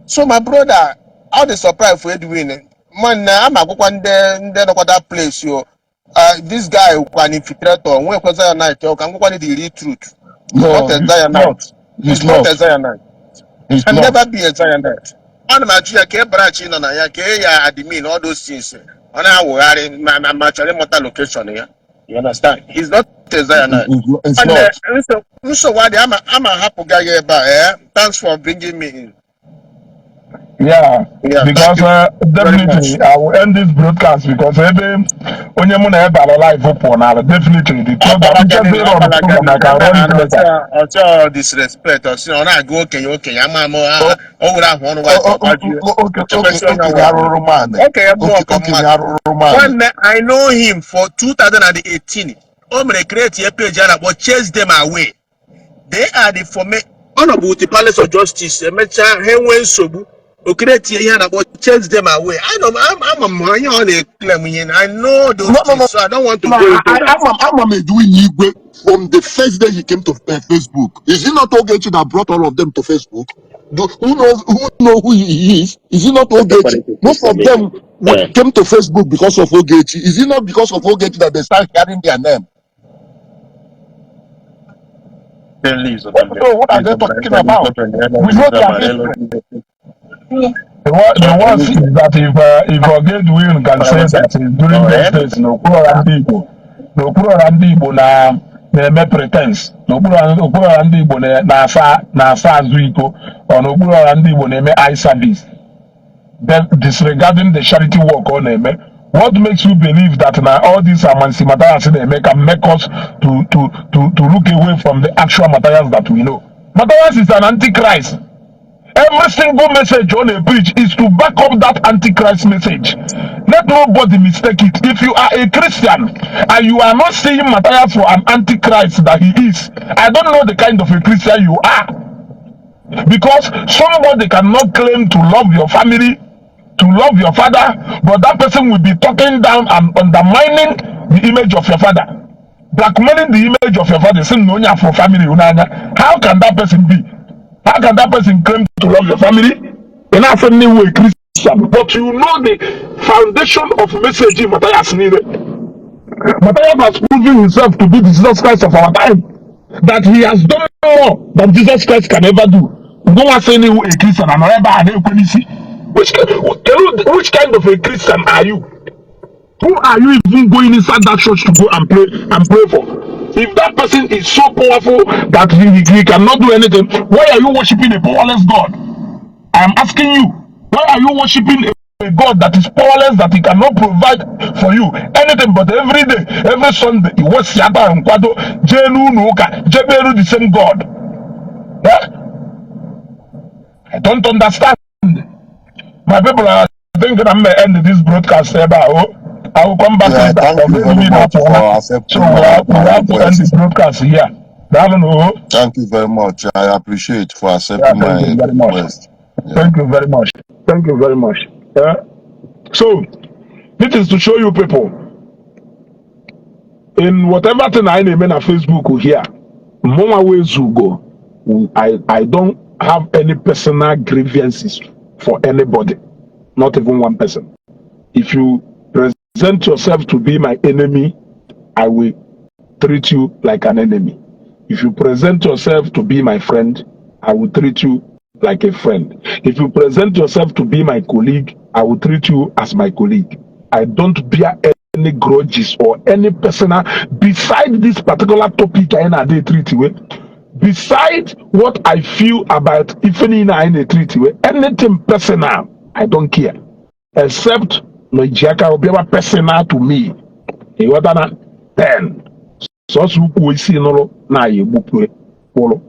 So my brother, how the surprise for Edwin man, ama akwụkwọ ndị nọkwa that place yo. This guy kwa an infiltrator nwekwa Zionite ọ ka ngwakwa the real truth. No, Not a he's Zionite. not. He's He's not not. a Zionite. He's Can not. never be a Zionite. Ana m ajụ ya ka e branch nọ na ya, ka e ya admin, all those things. Ọ na-awụgharị ma chọrọ ịmụta location ya. You understand? He's not a Zionite. He's And not. nsogbu adị ama hapụ gaghị ebe a. Thanks for bringing me in. Yeah, Yeah, thank because you very much. definitely I will end this broadcast because ebe onye mụ na ebe ala live pụọ n'ala, definitely the program nchezi ịrụ ọrụ program, I can run it later. Ọchọ disrespect, ọsị ọ na-agụ okenye okenye ama ama o were ahụ ọnụ nwayọ gbajie chekwesị onye Okenye ọbụla. arụrụ man. Okenye mmụọ ka Okenye mmadụ. arụrụ man. Nwanne, I know him for 2018. O mere create a page a na-akpọ Chase Them Away. They are the former ọ nọbụ with the Palace of Justice, emechaa ha enwee nsogbu. O create ihe a na-akpọ chase them away. I know ama m ihe ọ na-eclaim ihe. I know those No, no, no. things, so I don't want to No, go into that. I'm Edwin Igwe from the first day he came to Facebook. Is it not Ogechi that brought all of them to Facebook? Who know who he is? Is it not Ogechi? Most of them came to Facebook because of Ogechi. Is it not because of Ogechi that they start hearing their name? So what are they talking about? We know their history. The worst is that if Ogedwin can say that during those days n'Okwuluora ndị Igbo, n'Okwuluora ndị Igbo na na-eme pretense, n'Okwuluora ndị Igbo na-asa azụ iko, ọ n'Okwuluora ndị Igbo na-eme eye service, then disregarding the charity work ọ na-eme. What makes you believe that na all these amansi Matthias na-eme can make us to look away from the actual Matthias that we know? Matthias is an antichrist. Every single message on a preach is to back up that antichrist message. Let nobody mistake it. If you are a Christian and you are not seeing Matthias for an antichrist that he is, I don't know the kind of a Christian you are. Because somebody cannot claim to love your family, to love your father, but that person will be talking down and undermining the image of your father, blackmailing the image of your father, saying no for family. How can that person be? How can that person claim to love your family? You're not a Christian, but you know the foundation of message in Matthias niile. Matthias has proven himself to be the Jesus Christ of our time. That he has done more than Jesus Christ can ever do. No one saying you a Christian and ever. Which kind of a Christian are you? Who are you even going inside that church to go and pray for? If that person is so powerful that he cannot do anything, why are you worshiping a powerless God? I am asking you, why are you worshiping a God that is powerless, that he cannot provide for you anything, but every day, every Sunday, he was Yaba and Kwado, Jenu Nuka, Jeberu, the same God? Eh? I don't understand. My people are thinking I'm gonna end this broadcast here, but oh, I will come back Yeah, later. thank you very much for accepting So we my have to end request. this broadcast here. I don't know. Thank you very much. I appreciate for Yeah, accepting thank my you very much. request. Yeah. Thank you very much. Thank you very much. Yeah. So, this is to show you people in whatever thing I name na Facebook here, Moma Wezugo, I don't have any personal grievances for anybody, not even one person. If you present yourself to be my enemy, I will treat you like an enemy. If you present yourself to be my friend, I will treat you like a friend. If you present yourself to be my colleague, I will treat you as my colleague. I don't bear any grudges or any personal beside this particular topic I na dey treat with. Beside what I feel about ife niile anyị na-etreat with, anything personal, I don't care. Except na iji aka bịawa personal to me. Ịghọtana? Then sọsọ ukwu isi nụrụ na ya egbupụ kwụrụ.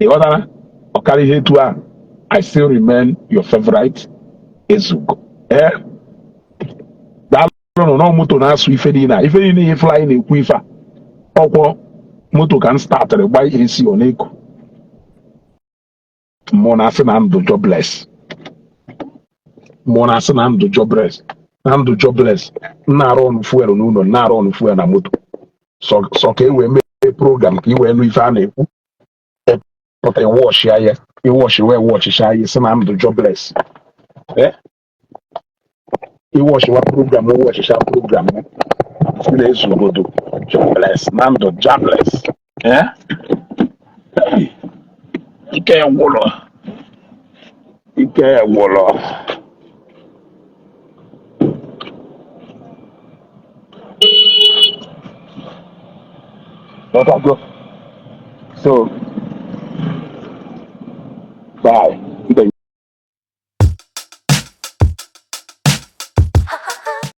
Ịghọtana? Ọ karịa ihe etu a, I still remain your favorite Ezugo. Eh? Daalụnụ na moto na-asụ ife niile a. Ife niile ife anyị na-ekwu ife a. Ọkwọ moto ka m startịrị gba AC ọ na-eku. Mmụọ na-asị na ndụ jobless. Mmụọ na-asị na ndụ jobless. Na ndụ jobless. M na-arụ ọnụ fuel n'ụlọ, m na-arụ ọnụ fuel na moto. Sọ ka e wee mee program ka i wee nụ ife a na-ekwu. Pụta ịwọchị ya, ịwọchị wee wọchịcha ya, sị na ndụ jobless. Eh? Ịwọchịwa program, wọchịcha program, si na-ezu obodo jobless na ndụ jobless. Eh? Hey, ike gwụrụ. Ike gwụrụ. Let us go. So, bye.